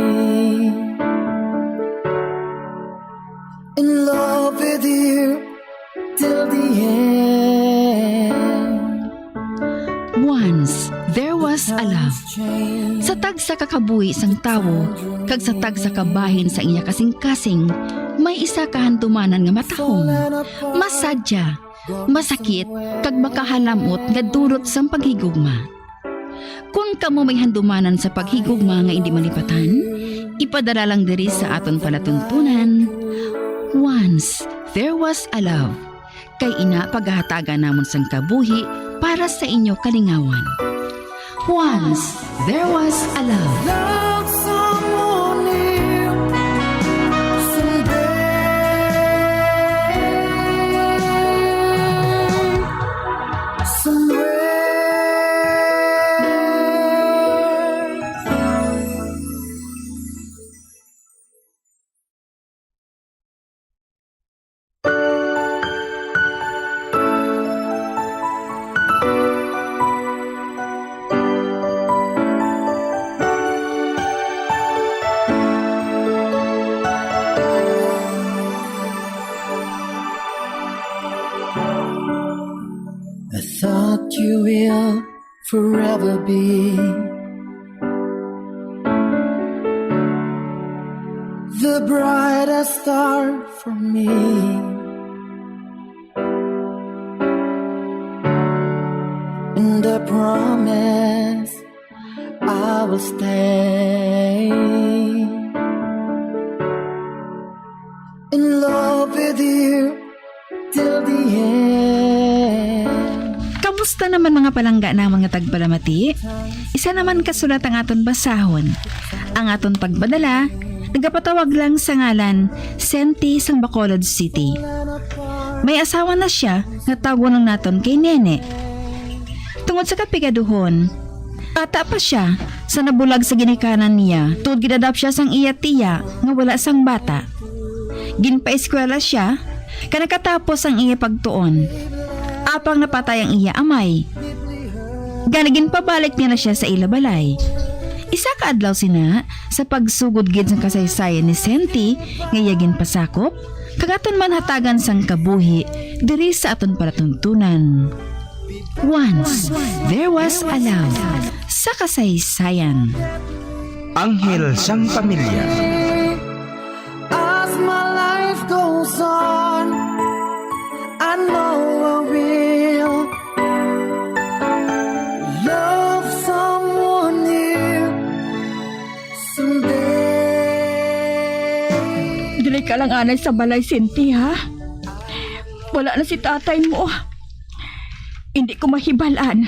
in love with you till the end. Once there was a love. Sa tagsa ka kabuhi sang tawo kag sa tagsa ka bahin sa iya kasing-kasing, may isa ka handumanan nga matahom, masadya, masakit, kag makahalam-ot nga dulot sang paghigugma. Kon kamo may handumanan sa paghigugma nga indi malipatan, ipadala lang diri sa aton palatuntunan, Once There Was a Love. Kay ina pagahatagan namon sang kabuhi para sa inyo kalingawan. Once There Was a Love. Love someone new someday. You will forever be the brightest star for me. And I promise I will stay in love with you till the end. Kamusta naman, mga palangga na, mga tagpalamati? Isa naman ka sulat ang aton basahon. Ang aton pagpadala, nagapatawag lang sa ngalan Senti sang Bacolod City. May asawa na siya nga tawgon lang naton kay Nene. Tungod sa kapigaduhon, bata pa siya sa nabulag sa ginikanan niya, tuod gin-adopt siya sang iya tiya nga wala sang bata. Ginpaeskwela siya, kag nakatapos ang iya pagtuon. Apang napatay ang iya amay, gani ginpabalik niya na siya sa ila balay. Isa ka adlaw sina, sa pagsugod gid sang kasaysayan ni Senti nga iya ginpasakop, kag aton man hatagan sang kabuhi diri sa aton palatuntunan. Once there was a love. Sa kasaysayan. Anghel sang Pamilya. As my life goes on, I know I will love someone new someday. Diri ka lang anay sa balay, Sinti, ha? Wala na si tatay mo. Hindi ko mahibalaan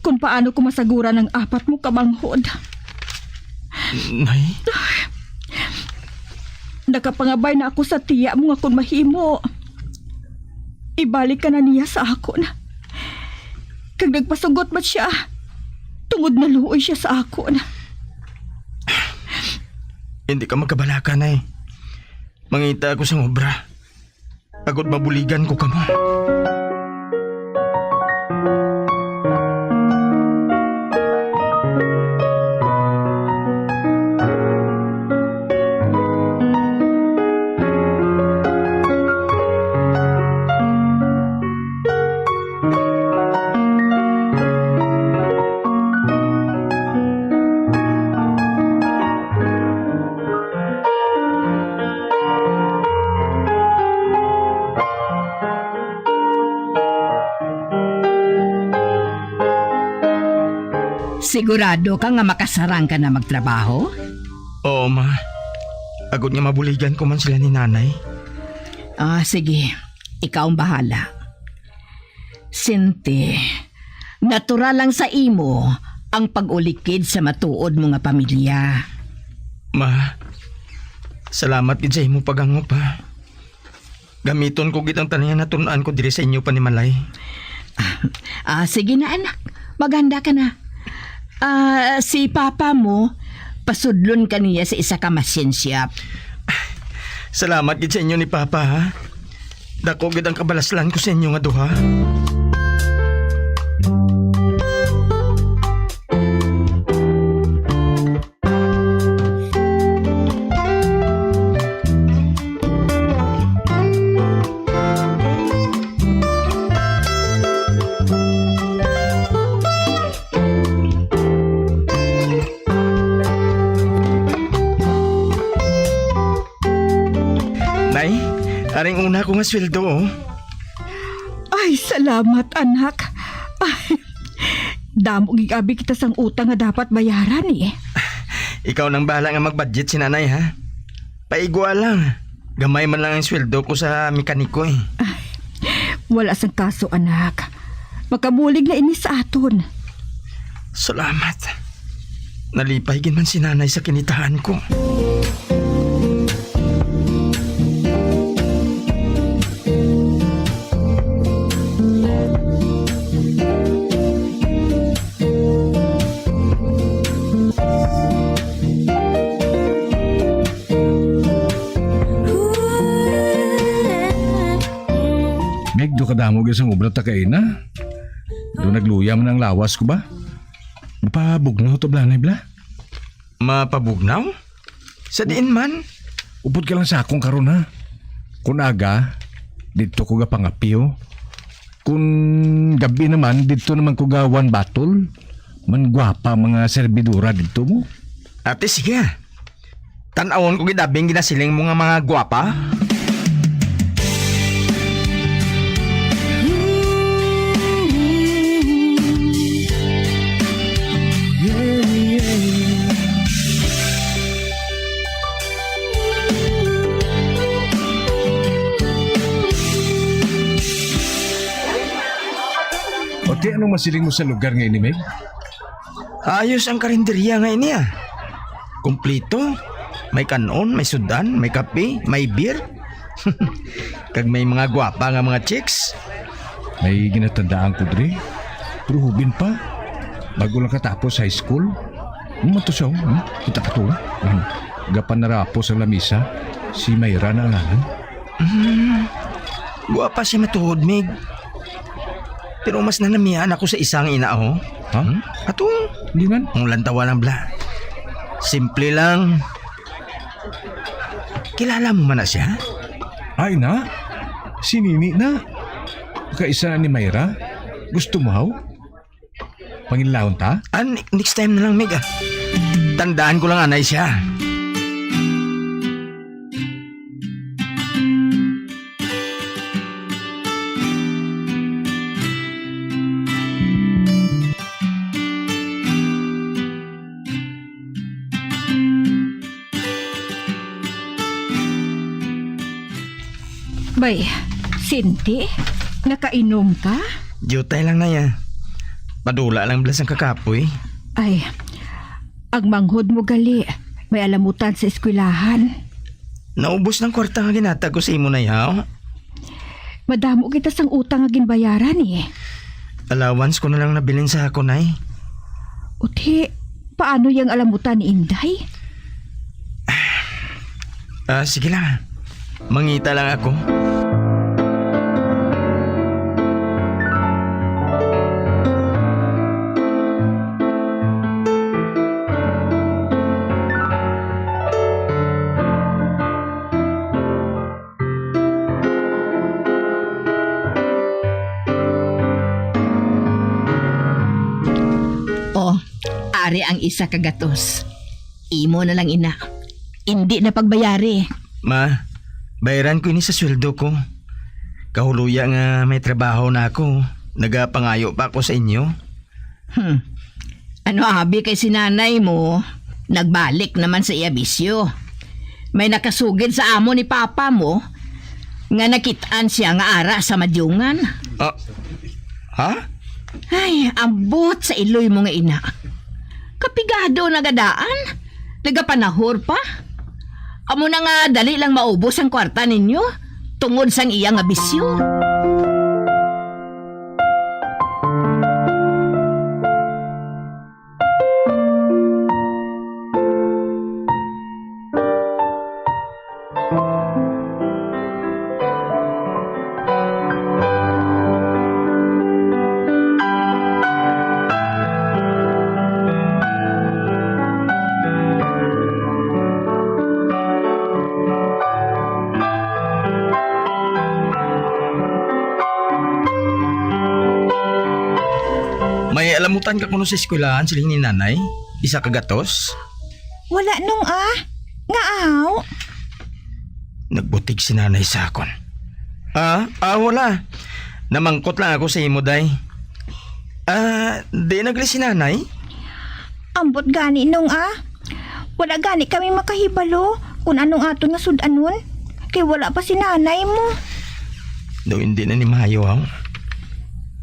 kung paano ko masaguran ang apat mo ka manghod. Nay? Nakapangabay na ako sa tiya mo nga kung mahimo, ibalik ka na niya sa akon. Kag nagpasugot man siya, tungod naluoy siya sa akon. Hindi ka magkabalaka, Nay. Mangita ako sang obra, agod mabuligan ko kamo. Sigurado ka nga makasarang ka na magtrabaho? Oo, ma. Agod nga mabuligan ko man sila ni nanay. Ah, sige. Ikaw ang bahala. Sinti, natural lang sa imo ang pag-ulikid sa matuod mo nga pamilya. Ma, salamat gid sa imo pag-angop, ha. Gamiton ko gid ang tanan nga natun-an ko diri sa inyo panimalay. Ah, ah, sige na, anak. Maghanda ka na. Ah, si papa mo, pasudlon ka niya sa isa ka machine shop. Salamat gid sa inyo ni Papa, ha? Dako gid ang kabalaslan ko sa inyo nga duha. Nay, aring una ko nga sweldo, oh. Ay, salamat, anak. Ay, damo gid abi kita sang utang nga dapat bayaran, eh. Ikaw nang bahala nga mag-budget si nanay, ha? Paigwa lang. Gamay man lang ang sweldo ko sa mekaniko, eh. Ay, wala sang kaso, anak. Makabulig na ini sa aton. Salamat. Nalipay gid man si nanay sa kinitaan ko. Meg, do kadamo gyud sang obra ta kaina. Do nagluya man ang lawas ko ba? Mapabugnaw to, Blanay, bla? Mapabugnaw? Sa diin man? Upod ka lang sa akong karon, ha? Kun aga, didto ko gapangapi, oh. Kun gab-i naman, didto naman ko gawan batol. Man gwapa ang mga serbidora didto mo. Ate, sige, ah. Tan-awon ko gid abi ang ginasiling mo nga mga gwapa. Ate, anong masiling mo sa lugar nga ini, Meg? Ayos ang karinderya nga ini, ah. Kompleto. May kan-on, may sudan, may kape, may beer. Kag may mga gwapa nga mga chicks. May ginatandaan ko diri. Pero hubin pa. Bago lang katapos high school. Ano man to siya, oh? Hmm? Kita ka to, oh. Hmm. Gapan narapos ang lamisa. Si Myra na ang ngalan. Hmm. Gwapa siya matuod, Mig. Pero mas nanamian ako sa isa nga ina, oh. Ha? Hmm? Ato, Di man? Ang lantawa lang, bla. Simple lang. Kilala mo man na siya? Ay na, si Nini na. Kaisa na ni Myra. Gusto mo, haw? Panginlahon ta? Ah, ne-, next time na lang, Mig, ah. Tandaan ko lang anay siya. Bay, Sinti, nakainom ka? Diutay lang na ya. Padula lang bala sang kakapoy. Ay, ang manghod mo gali, may alamutan sa eskwelahan. Naubos ng kwarta nga ginatag ko sa imo, Nay, haw? Madamo kita sang utang nga ginbayaran, eh. Allowance ko na lang nabilin sa akon, Nay. Uti, paano yang alamutan ni Inday? Ah, sige lang. Mangita lang ako. Oh, ari ang isa ka gatos. Imo na lang ina. Indi na pagbayari. Ma, bayaran ko ini sa sweldo ko. Kahuluya nga may trabaho na ako. Nagapangayo pa ako sa inyo. Hmm. Ano abi kay si nanay mo, nagbalik naman sa iya bisyo. May nakasugid sa amo ni papa mo nga nakit-an siya nga ara sa madyungan. Ah, ha? Ay, ambot sa iloy mo nga ina. Kapigado na gadaan, nagapanahor pa. Amo na nga dali lang maubos ang kwarta ninyo tungod sang iya nga bisyo. May alamutan ka kuno sa eskwelahan, siling ni nanay? Isa ka gatos? Wala, Nong, ah. Nga aw? Nagbutig si nanay sa akon. Ah, ah, wala. Namangkot lang ako sa imo, day. Ah, di nagli si nanay? Ambot gani, Nong, ah. Wala gani kami makahibalo kung anong aton nga sud-anon, kay wala pa si nanay mo. Daw hindi na ni maayo, ha?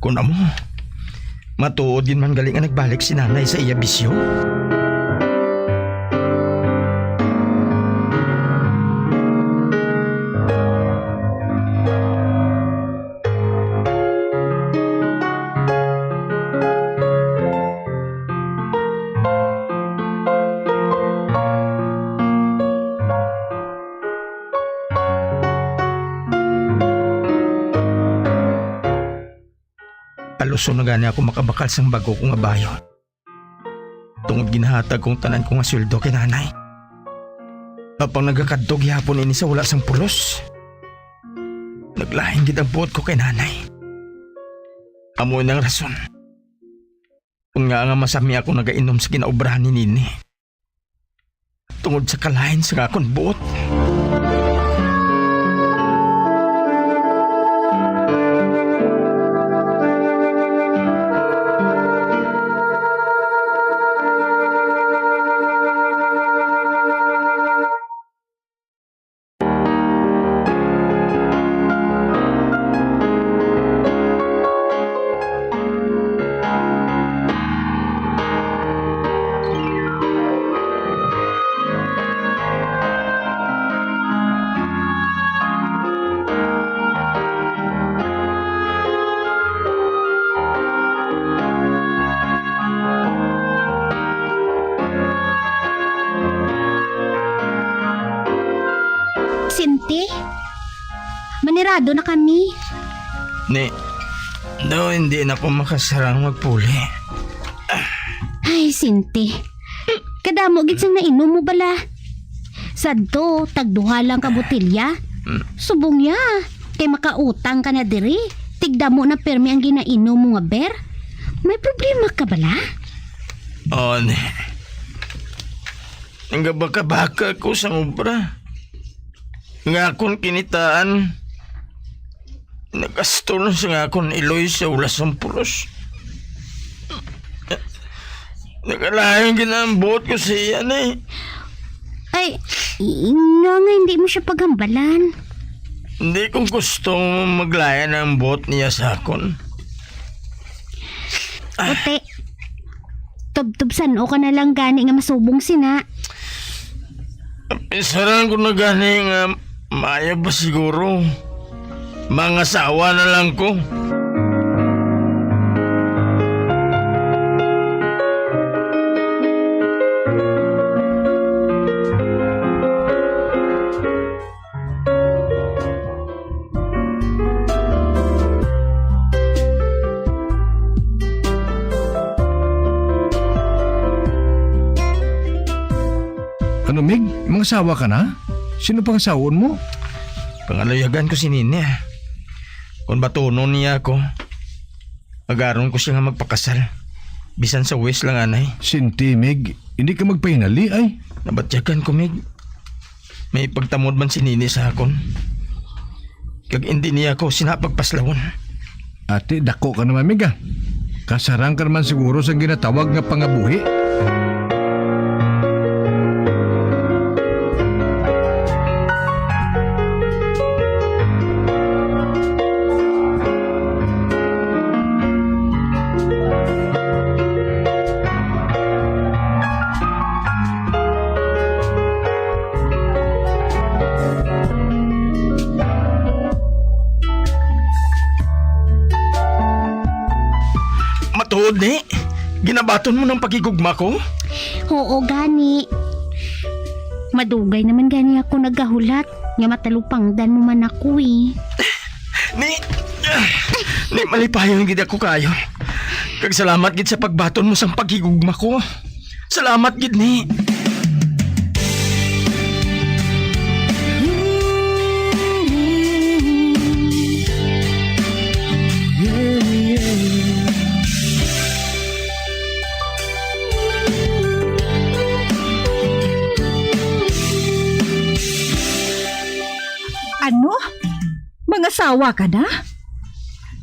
Kung amo, matuod gid man gali nga nagbalik si nanay sa iya bisyo. Aluson na gani ako makabakal sang bag-o ko nga bayo. Tungod ginahatag ko ang tanan ko nga sweldo kay nanay. Apang nagakadto gihapon ini sa wala sang pulos. Naglain gid ang buot ko kay nanay. Amo nang rason kung ngaa nga masami ako nagainom sa ginaobrahan ni Nini, tungod sa kalain sa akon buot. Sinti, manirado na kami. Ni, daw hindi na ko makasarang magpuli. Ay, Sinti. Kadamo gid sang nainom mo bala. Sadto, tagduha lang ka botelya. Mm. Subong ya, kay makautang ka na diri. Tigdamo na pirmi ang ginainom mo nga beer. May problema ka bala? On, nagabaka-baka ko sa obra nga akon kinitaan. Nagasto na sa akon iloy sa ulas sang pulos. Nagalain gid ang buot ko sa iya, Nay. Ay, nga nga hindi mo siya paghambalan. Hindi ko gusto maglayan ang buot niya sa akon. Puti, tubtob san-o ka na lang gani nga masubong sina. Pisaran ko na gani nga maayo ba siguro mangasawa na lang ko. Ano, Mig? Mangasawa ka na? Sino pangasawon mo? Pangaluyagan ko si Nini, ah. Kung batunon niya ako, agaron ko siya nga magpakasal. Bisan sa wis lang, anay. Sinti, Mig. Hindi ka magpahinali, ay. Nabatyagan ko, Mig. May pagtamod man si Nini sa akon. Kag hindi niya ako sina pagpaslawon. Ati, dako ka naman, Mig, ah. Kasarang ka naman siguro sa ginatawag nga pangabuhi. Matuod ni, ginabaton mo ng paghigugma ko? Oo, gani. Madugay naman gani ako nagahulat nga matalupangdan mo man ako, eh. Ni, ni, malipayon gid ako kayo. Kag salamat gid sa pagbaton mo sang paghigugma ko. Salamat gid ni. Ano? Mangasawa ka na?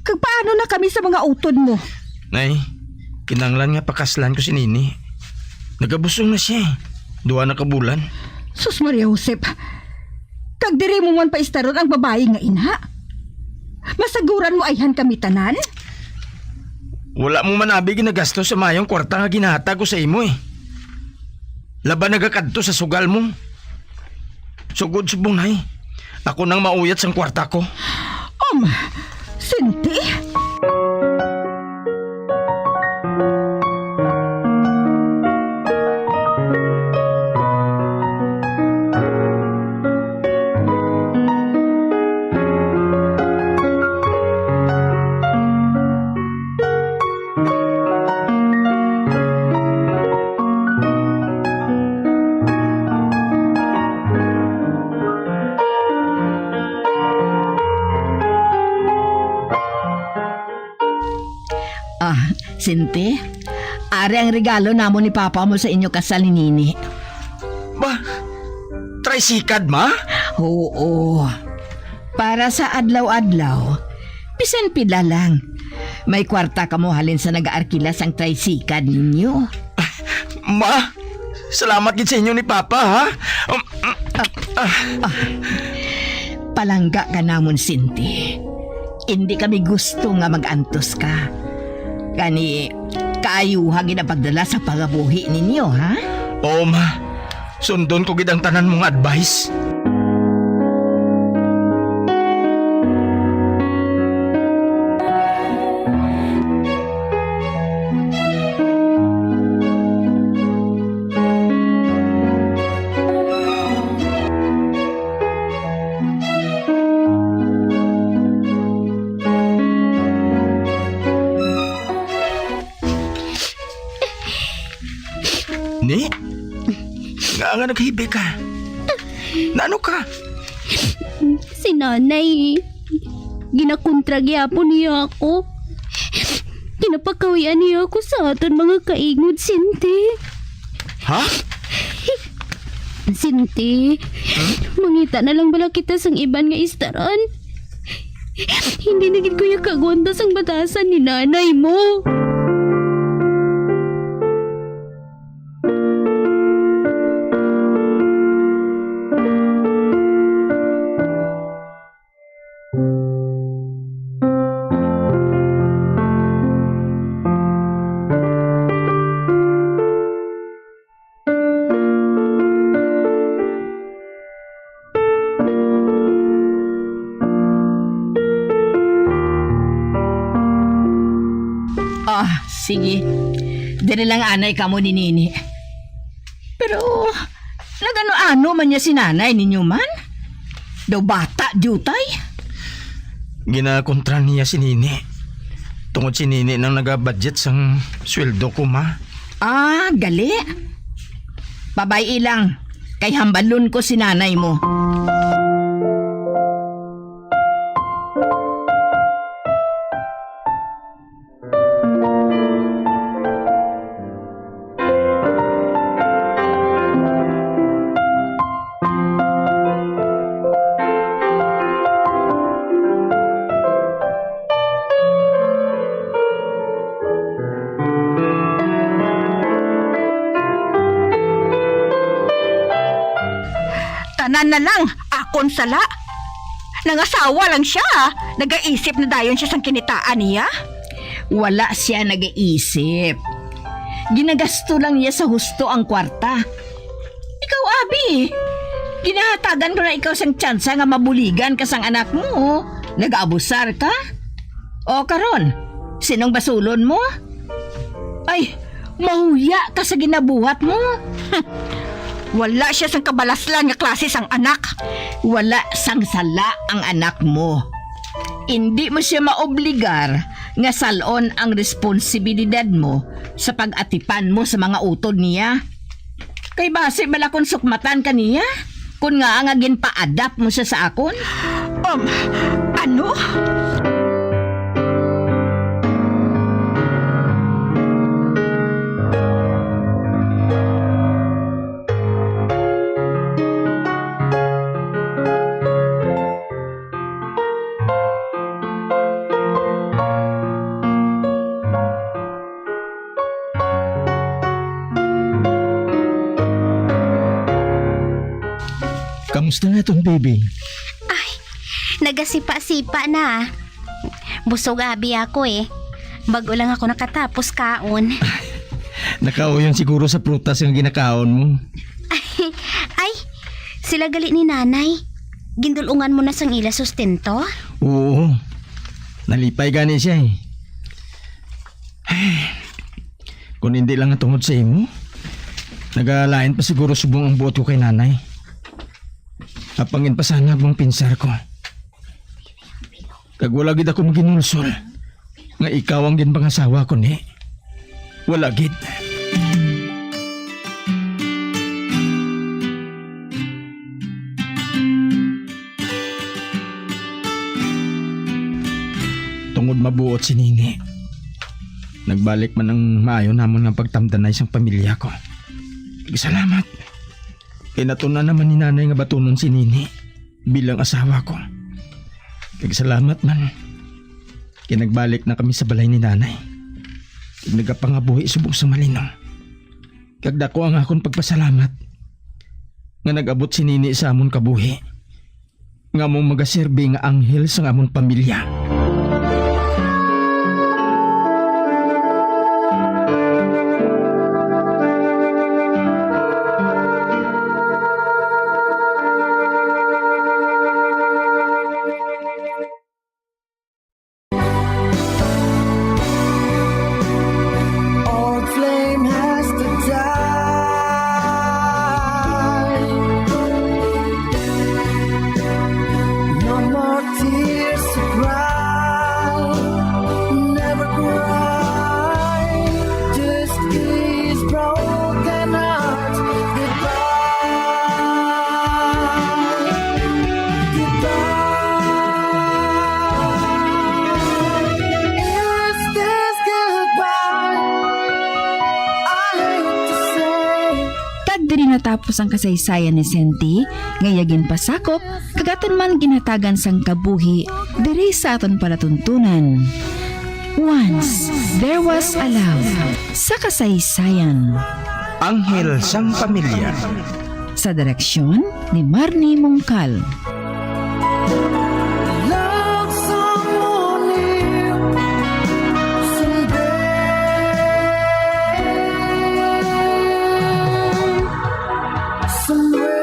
Kag paano na kami sa mga utod mo? Nay, kinahanglan nga pakaslan ko si Nini. Nagabusong na siya, eh. Duha na ka bulan. Sus Maria Josep, kag diri mo man paistaron ang babayi nga ina? Masaguran mo ayhan kami tanan? Wala mo man abi ginagasto sa mayong kwarta nga ginahatag ko sa imo, eh. Laban nagakadto sa sugal mo. Sugod subong, Nay. Ako nang mauyat sang kwarta ko. Um, Sinti? Sinti, ari ang regalo namon ni Papa mo sa inyo kasal ni Nini. Ba, tricycad, ma? Oo. Para sa adlaw-adlaw, bisan pila lang. May kwarta kamo halin sa nag-aarkila sang tricycad ninyo. Ma, salamat gid sa inyo ni Papa, ha? Um, um, ah. Palangga ka namon, Sinti. Indi kami gusto nga mag-antos ka. Gani, kaayuha gid ang pagdala sa pangabuhi ninyo, ha? Oo, ma. Sundon ko gid ang tanan mo nga advice. Ni? Nga nga naghibi ka? Naano ka? Si nanay, ginakontra gyapon niya ako. Ginapakawian niya ako sa aton mga kaingod, Sinti. Ha? Sinti, mangita na lang bala kita sang iban nga istaran? Hindi na gid ko ya kaagwanta sang batasan ni nanay mo. Ah, sige. Diri lang anay kamo ni Nini. Pero nagano-ano man niya si nanay ninyo man? Daw bata, diutay? Ginakontra niya si Nini. Tungod si Nini nang naga-budget sang sweldo ko, ma. Ah, gali. Pabay-i lang, kay hambalon ko si nanay mo. Tanan na lang akon sala. Nangasawa lang sia, nagaisip na dayon sia sang kinitaan niya? Wala sia nagaisip. Ginagasto lang niya sa husto ang kwarta. Ikaw, abi, ginahatagan ko na ikaw sang tsansa nga mabuligan ka sang anak mo. Nag-abusar ka? O karon, sinong basulon mo? Ay, mahuya ka sa ginabuhat mo. Wala sia sang kabalaslan nga klase sang anak. Wala sang sala ang anak mo. Indi mo sia maobligar nga salon ang responsibilidad mo sa pag-atipan mo sa mga utod niya. Kay basi bala kon sukmatan ka niya, kon ngaa nga ginpa-adapt mo siya sa akon? Um, ano? Kamusta nga aton baby? Ay, nagasipa-sipa na. Busog abi ako eh. Bago lang ako nakatapos kaon. Nakauyon siguro sa prutas nga ginakaon mo. Ay, ay, sila gali ni nanay. Gindulungan mo na sang ila sustento? Oo. Nalipay gani siya eh. Kung hindi lang nga tungod sa imo, nagalain pa siguro subong ang buot ko kay nanay. Apang ginpasanag mong pinsar ko. Kag wala gid ako maginulsol nga ikaw ang ginpangasawa ko ni. Wala gid. Tungod mabuot si Nini, Nagbalik man ang maayo namon nga pagtamdanay sang pamilya ko. Kag salamat. Kay natun-an naman ni Nanay nga batunon si Nini bilang asawa ko. Kag salamat man. Kay nagbalik na kami sa balay ni Nanay. Kag nagapangabuhi subong sa malino. Kag dako ang akon pagpasalamat nga nag-abot si Nini sa amon kabuhi, nga amo magaserbi nga anghel sang amon pamilya. All blame has to die. No more tears to cry. Never cry. Just kiss broken hearts goodbye. Goodbye. Is this goodbye? I hate to say. Kag diri natapos ang kasaysayan ni Senti, nga iya ginpasakop, kag aton man ginhatagan sang kabuhi diri sa aton palatuntunan. Once There Was a Love sa kasaysayan. Anghel sang Pamilya. Sa direksyon ni Marnie Mungkal. Love someone new someday, somewhere.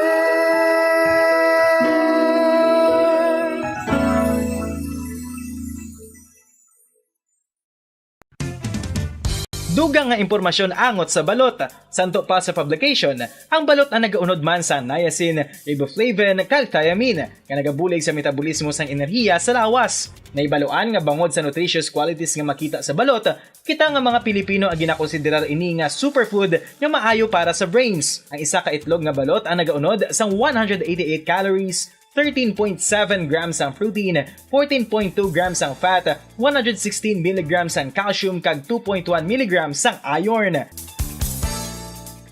Dugang nga impormasyon angot sa balot. Santo pa sa publication, ang balot ang nagaunod man sa niacin, riboflavin, kag thiamine, nga nagabulig sa metabolismo sang enerhiya sa lawas. Nahibaluan nga bangod sa nutritious qualities nga makita sa balot, kita nga mga Pilipino ang ginakonsiderar ini nga superfood nga maayo para sa brains. Ang isa ka itlog nga balot ang nagaunod sang one hundred eighty-eight calories, thirteen point seven grams ang protein, fourteen point two grams ang fat, one hundred sixteen milligrams ang calcium, kag two point one milligrams ang iron.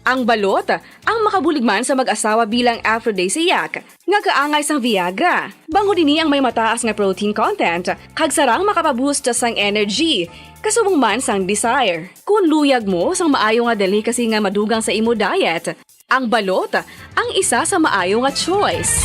Ang balot, ang makabulig man sa mag-asawa bilang aphrodisiac, nga kaangay sang Viagra. Bangod ini ang may mataas nga protein content, kag sarang makapaboost sang energy, kasubong man sang desire. Kon luyag mo sang maayo nga delicacy nga madugang sa imo diet, ang balot ang isa sa maayo nga choice.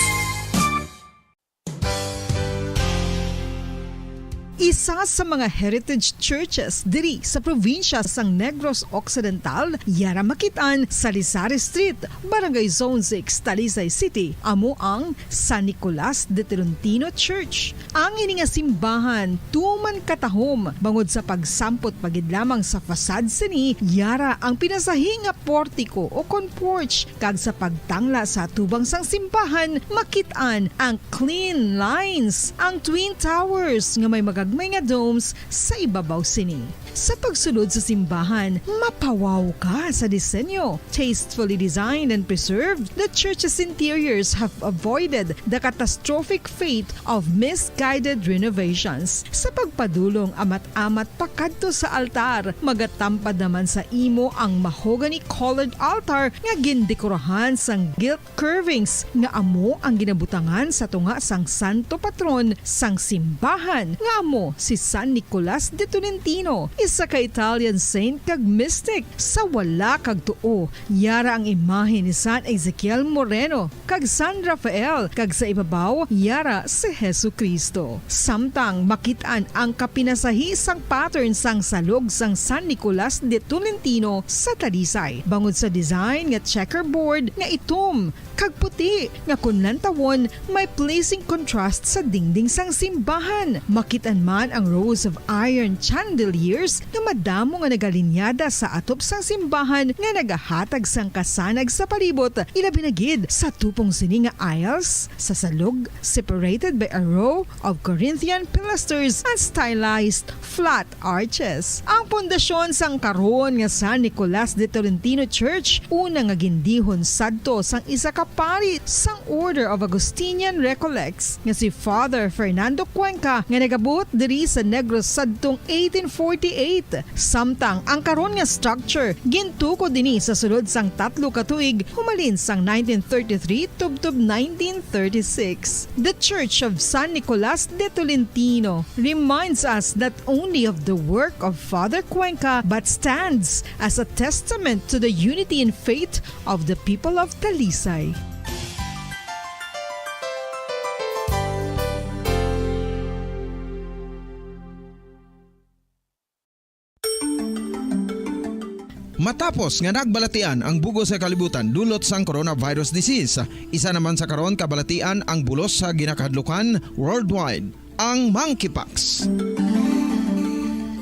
Isa sa mga heritage churches diri sa probinsya sang Negros Occidental, yara makit-an sa Lisari Street, Barangay Zone six, Talisay City, amo ang San Nicolas de Tolentino Church. Ang ini nga simbahan tuman katahom bangod sa pagsampot pa gid lamang sa facade sini, yara ang pinasahi nga portico o kon porch, kag sa pagtangla sa atubang sang simbahan makit-an ang clean lines, ang twin towers nga may magagmay nga domes sa ibabaw sini. Sa pagsulod sa simbahan, mapawaw ka sa disenyo. Tastefully designed and preserved, the church's interiors have avoided the catastrophic fate of misguided renovations. Sa pagpadulong amat-amat pakadto sa altar, magatampad naman sa imo ang mahogany-colored altar nga gindekorahan sang gilt curvings nga amo ang ginabutangan sa tunga sang santo patron sang simbahan, nga amo si San Nicolas de Tolentino, isa ka Italian saint kag mystic. Sa wala kag tuo, yara ang imahe ni San Ezekiel Moreno kag San Rafael, kag sa ibabaw, yara si Jesu-Cristo. Samtang makit-an ang kapinasahi sang pattern sang salog sang San Nicolas de Tolentino sa Talisay, bangod sa design nga checkerboard nga itom kag puti, nga kon lantawon, may pleasing contrast sa dingding sang simbahan. Makit-an man ang rows of iron chandeliers nga madamo nga nagalinyada sa atop sang simbahan nga nagahatag sang kasanag sa palibot, ilabi na gid sa tupong sini nga aisles sa salog, separated by a row of Corinthian pilasters and stylized flat arches. Ang pundasyon sang karon nga San Nicolas de Tolentino Church, una nga gindihon sadto sang isa ka pari sang Order of Augustinian Recollects nga si Father Fernando Cuenca, nga nagabot diri sa Negros sadtong eighteen forty-eight, samtang ang karon nga structure gintukod ini sa sulod sang tatlo ka tuig humalin sang nineteen thirty-three tubtob nineteen thirty-six. The Church of San Nicolas de Tolentino reminds us not only of the work of Father Cuenca but stands as a testament to the unity in faith of the people of Talisay. Matapos nga nagbalatian ang bug-os nga kalibutan dulot sang coronavirus disease, isa naman sa karon kabalatian ang bulos sa ginakahadlukan worldwide, ang monkeypox.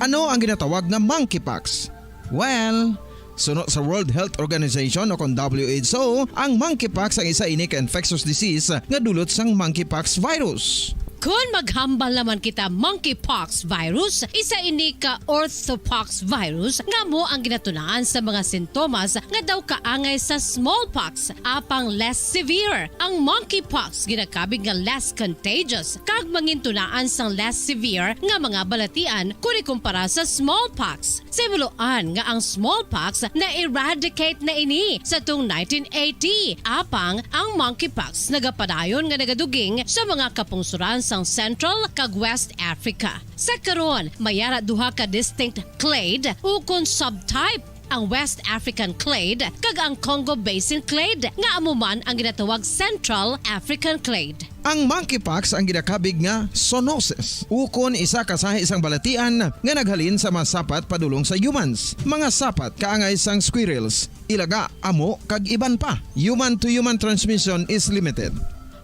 Ano ang ginatawag nga monkeypox? Well, suno sa World Health Organization o kon W H O, ang monkeypox ang isa ini ka infectious disease nga dulot sang monkeypox virus. Kon maghambal naman kita monkeypox virus, isa ini ka orthopox virus nga amo ang ginatunaan sa mga sintomas nga daw kaangay sa smallpox, apang less severe. Ang monkeypox ginakabig nga less contagious kag mangintunaan sang less severe nga mga balatian kon ikumpara sa smallpox. Sa himuloan nga ang smallpox na-eradicate na ini sa tung nineteen eighty, apang ang monkeypox nagapadayon nga nagaduging sa mga kapungsoran sang Central kag West Africa. Sa karon, may ara duha ka distinct clade ukon subtype, ang West African clade kag ang Congo Basin clade, nga amo man ang ginatawag Central African clade. Ang monkeypox ang ginakabig nga zoonosis, ukon isa ka sahi sang balatian nga naghalin sa mga sapat padulong sa humans. Mga sapat kaangay sang squirrels, ilaga, amo, kag iban pa. Human-to-human transmission is limited.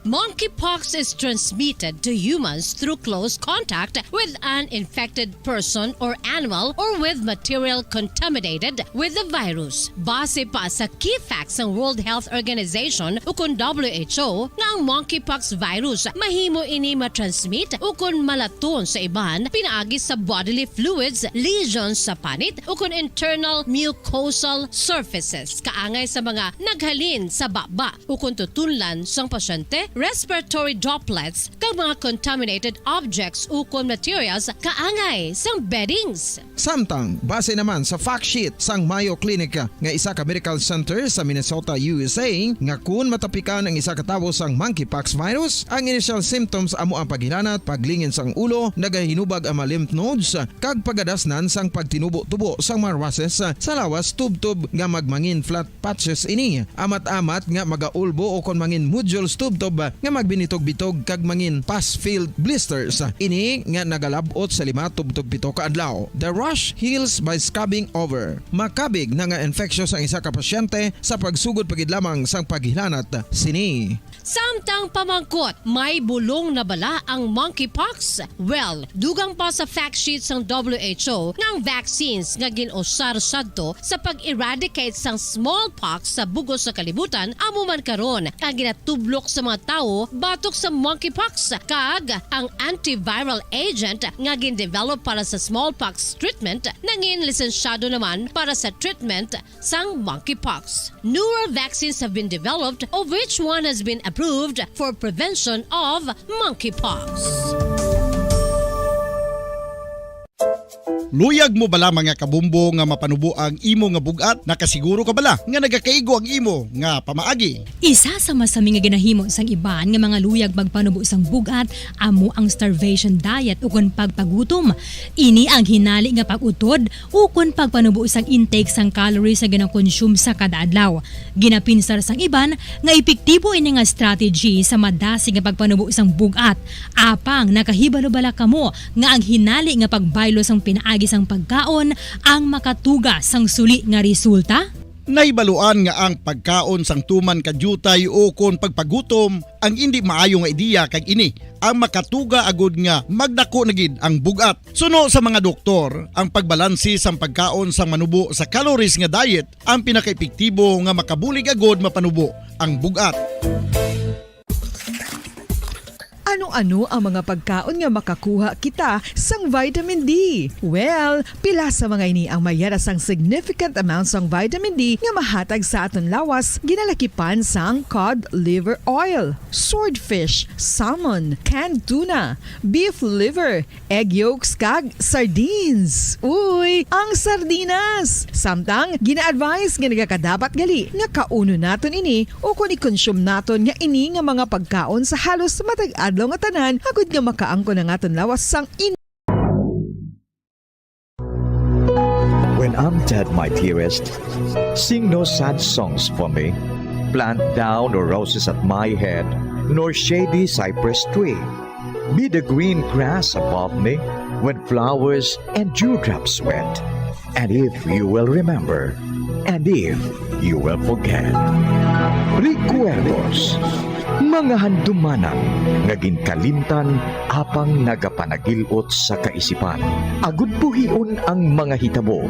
Monkeypox is transmitted to humans through close contact with an infected person or animal or with material contaminated with the virus. Base pa sa key facts sang World Health Organization ukon W H O nga ang monkeypox virus mahimo ini matransmit ukon malaton sa iban pinaagi sa bodily fluids, lesions sa panit, ukon internal mucosal surfaces kaangay sa mga naghalin sa baba ukon tutunlan sang pasyente, respiratory droplets, kag mga contaminated objects ukon materials kaangay sang beddings. Samtang, base naman sa fact sheet sang Mayo Clinic nga isa ka medical center sa Minnesota, U S A, nga kun matapikan ang isa ka tawo sang monkeypox virus, ang initial symptoms amo ang paghilanat, paglingin sang ulo, nagahinubag ang mga lymph nodes, kag pagadasnan sang pagtinubo-tubo sang mga rushes sa lawas tubtob nga magmangin flat patches ini, amat-amat nga magaulbo ukon mangin nodules tubtob nga magbinitog-bitog kag mangin pus-filled blisters. Ini nga nagalab-ot sa lima tubtob pito ka adlaw. The rash heals by scabbing over. Makabig na nga infectious ang isa ka pasyente sa pagsugod pa gid lamang sang paghilanat sini. Samtang pamangkot, may bulong na bala ang monkeypox? Well, dugang pa sa fact sheet sang W H O nga ang vaccines nga gin-usar sadto sa pag-eradicate sang smallpox sa bug-os nga kalibutan amo man karon ang ginatublok sa mga tawo batok sa monkeypox, kag ang antiviral agent nga gin-develop para sa smallpox treatment nangin lisensyado naman para sa treatment sang monkeypox. Newer vaccines have been developed, of which one has been approved for prevention of monkeypox. Luyag mo bala, mga kabombo, nga mapanubo ang imo nga bug-at? Nakasiguro ka bala nga nagakaigo ang imo nga pamaagi? Isa sa masami nga ginahimo sang iban nga mga luyag magpanubo sang bug-at amo ang starvation diet ukon pagpagutom. Ini ang hinali nga pag-utod ukon pagpanubo sang intake sang calories nga ginakonsume sa kada adlaw. Ginapinsar sang iban nga epektibo ini nga strategy sa madasig nga pagpanubo sang bug-at. Apang nakahibalo bala kamo nga ang hinali nga pagbaylo sang pinaagi sang pagkaon ang makatuga sang suli nga resulta? Nahibaluan nga ang pagkaon sang tuman ka diutay ukon pagpagutom ang indi maayo nga ideya, kag ini ang makatuga agud nga magdako na gid ang bug-at. Suno sa mga doktor, ang pagbalanse sang pagkaon sang manubo sa calories nga diet ang pinakaepektibo nga makabulig agud mapanubo ang bug-at. Ano-ano ang mga pagkaon nga makakuha kita sang vitamin D? Well, pila sa mga ini ang mayara sang significant amount sang vitamin D nga mahatag sa aton lawas, ginalakipan sang cod liver oil, swordfish, salmon, canned tuna, beef liver, egg yolks, kag sardines. Uy, ang sardinas! Samtang, gina-advise nga nagakadapat gali nga kaunon naton ini ukon i-consume naton nga ini nga mga pagkaon sa halos matag adlaw nga tanan, agod nga makaangkon ang aton lawas sang in- When I'm dead, my dearest, sing no sad songs for me. Plant thou no roses at my head, nor shady cypress tree. Be the green grass above me when flowers and dewdrops wet. And if you will remember, and if you will forget. Recuerdos, mga handumanan nga ginkalimtan apang nagapanagil-ot sa kaisipan. Agud buhion ang mga hitabo,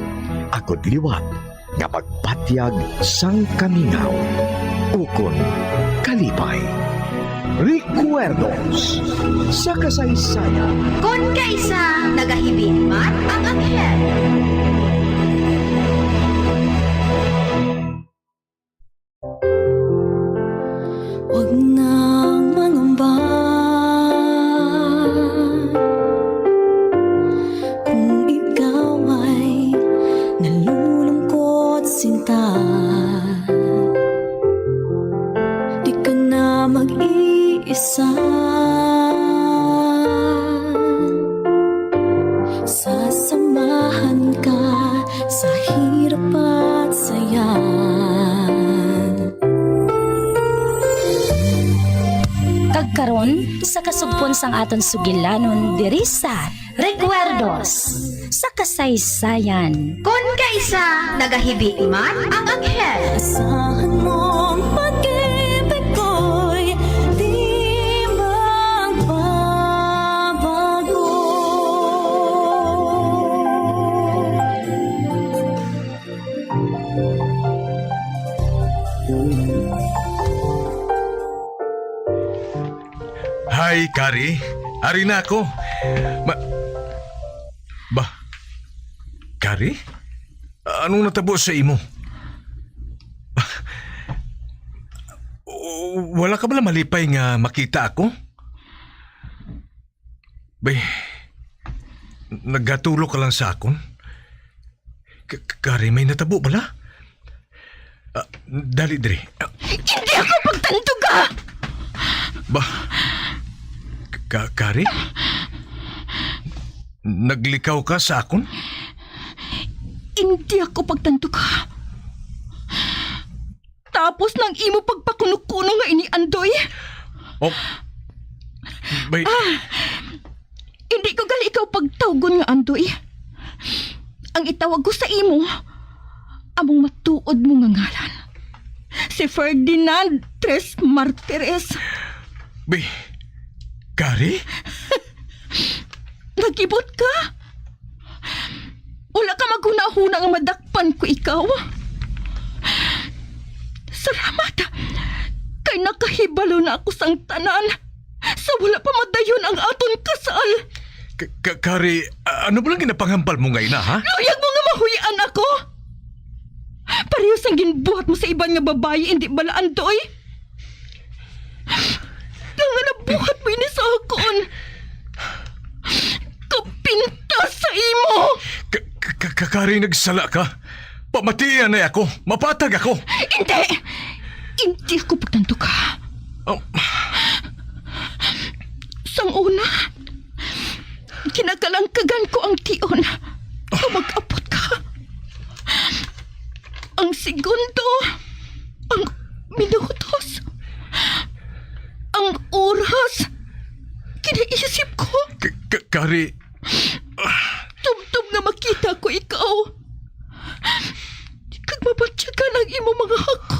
agud liwat nga pagpatyag sang kamingaw ukon kalipay. Recuerdos sa kasaysayan. Kon kaisa nagahibi man ang anghel. Huwag nang mangamba kung ikaw ay nalulungkot, sinta. Di ka na mag-iisa. Sasamahan ka sa hirap at saya. Kag karon, sa kasugpon sang aton sugilanon diri sa Recuerdos sa Kasaysayan. Kon kaisa nagahibi man ang anghel. Asahan mo ang pag-ibig ko'y di magbabago. Hi, Kari. Ari na ako. Ma-, ba? Kari? Anong natabo sa imo? O, wala ka bala malipay nga makita ako? Bay, nagatulo ka lang sa akon? K-, k-, Kari, may natabo bala? Ah, dali diri. Hindi ako pagtandog, ah! Ba, ka-, Kari? Naglikaw ka sa akon? Hindi ako pagtandog, ah. Tapos nang imo pagpakuno-kuno nga ini, Andoy. Oh. Bay. Ah, hindi ko gali ikaw pagtawgon nga Andoy. Ang itawag ko sa imo, among matuod mo nga ngalan. Si Ferdinand Tres Martires. Bay, Kari? Nagibot ka? Wala ka maghunahuna nga madakpan ko ikaw? Salamat, kay nakahibalo na ako sang tanan sa wala pa madayon ang aton kasal. K-, k-, Kari, a-, ano ba lang ginapangambal mo nga ina, ha? Luyag mo nga mahuy-an ako! Pareho sang ginbuhat mo sa iban nga babayi, indi bala, Andoy? Nga nabuhat mo ini sa akon. Kapintas sa imo! K-, k-, k-, Kari, nagsala ka. Pamatian na ako. Mapatag ako. Hindi! Hindi ako pagtandog ka. Oh. Sang una, ginakalangkagan ko ang tion nga mag-abot ka. Ang segundo, ang minutos, ang oras, ginaisip ko. K-, k-, Kari. Tubtob nga makita ko ikaw. Kag mabatyagan ang imo mga hako.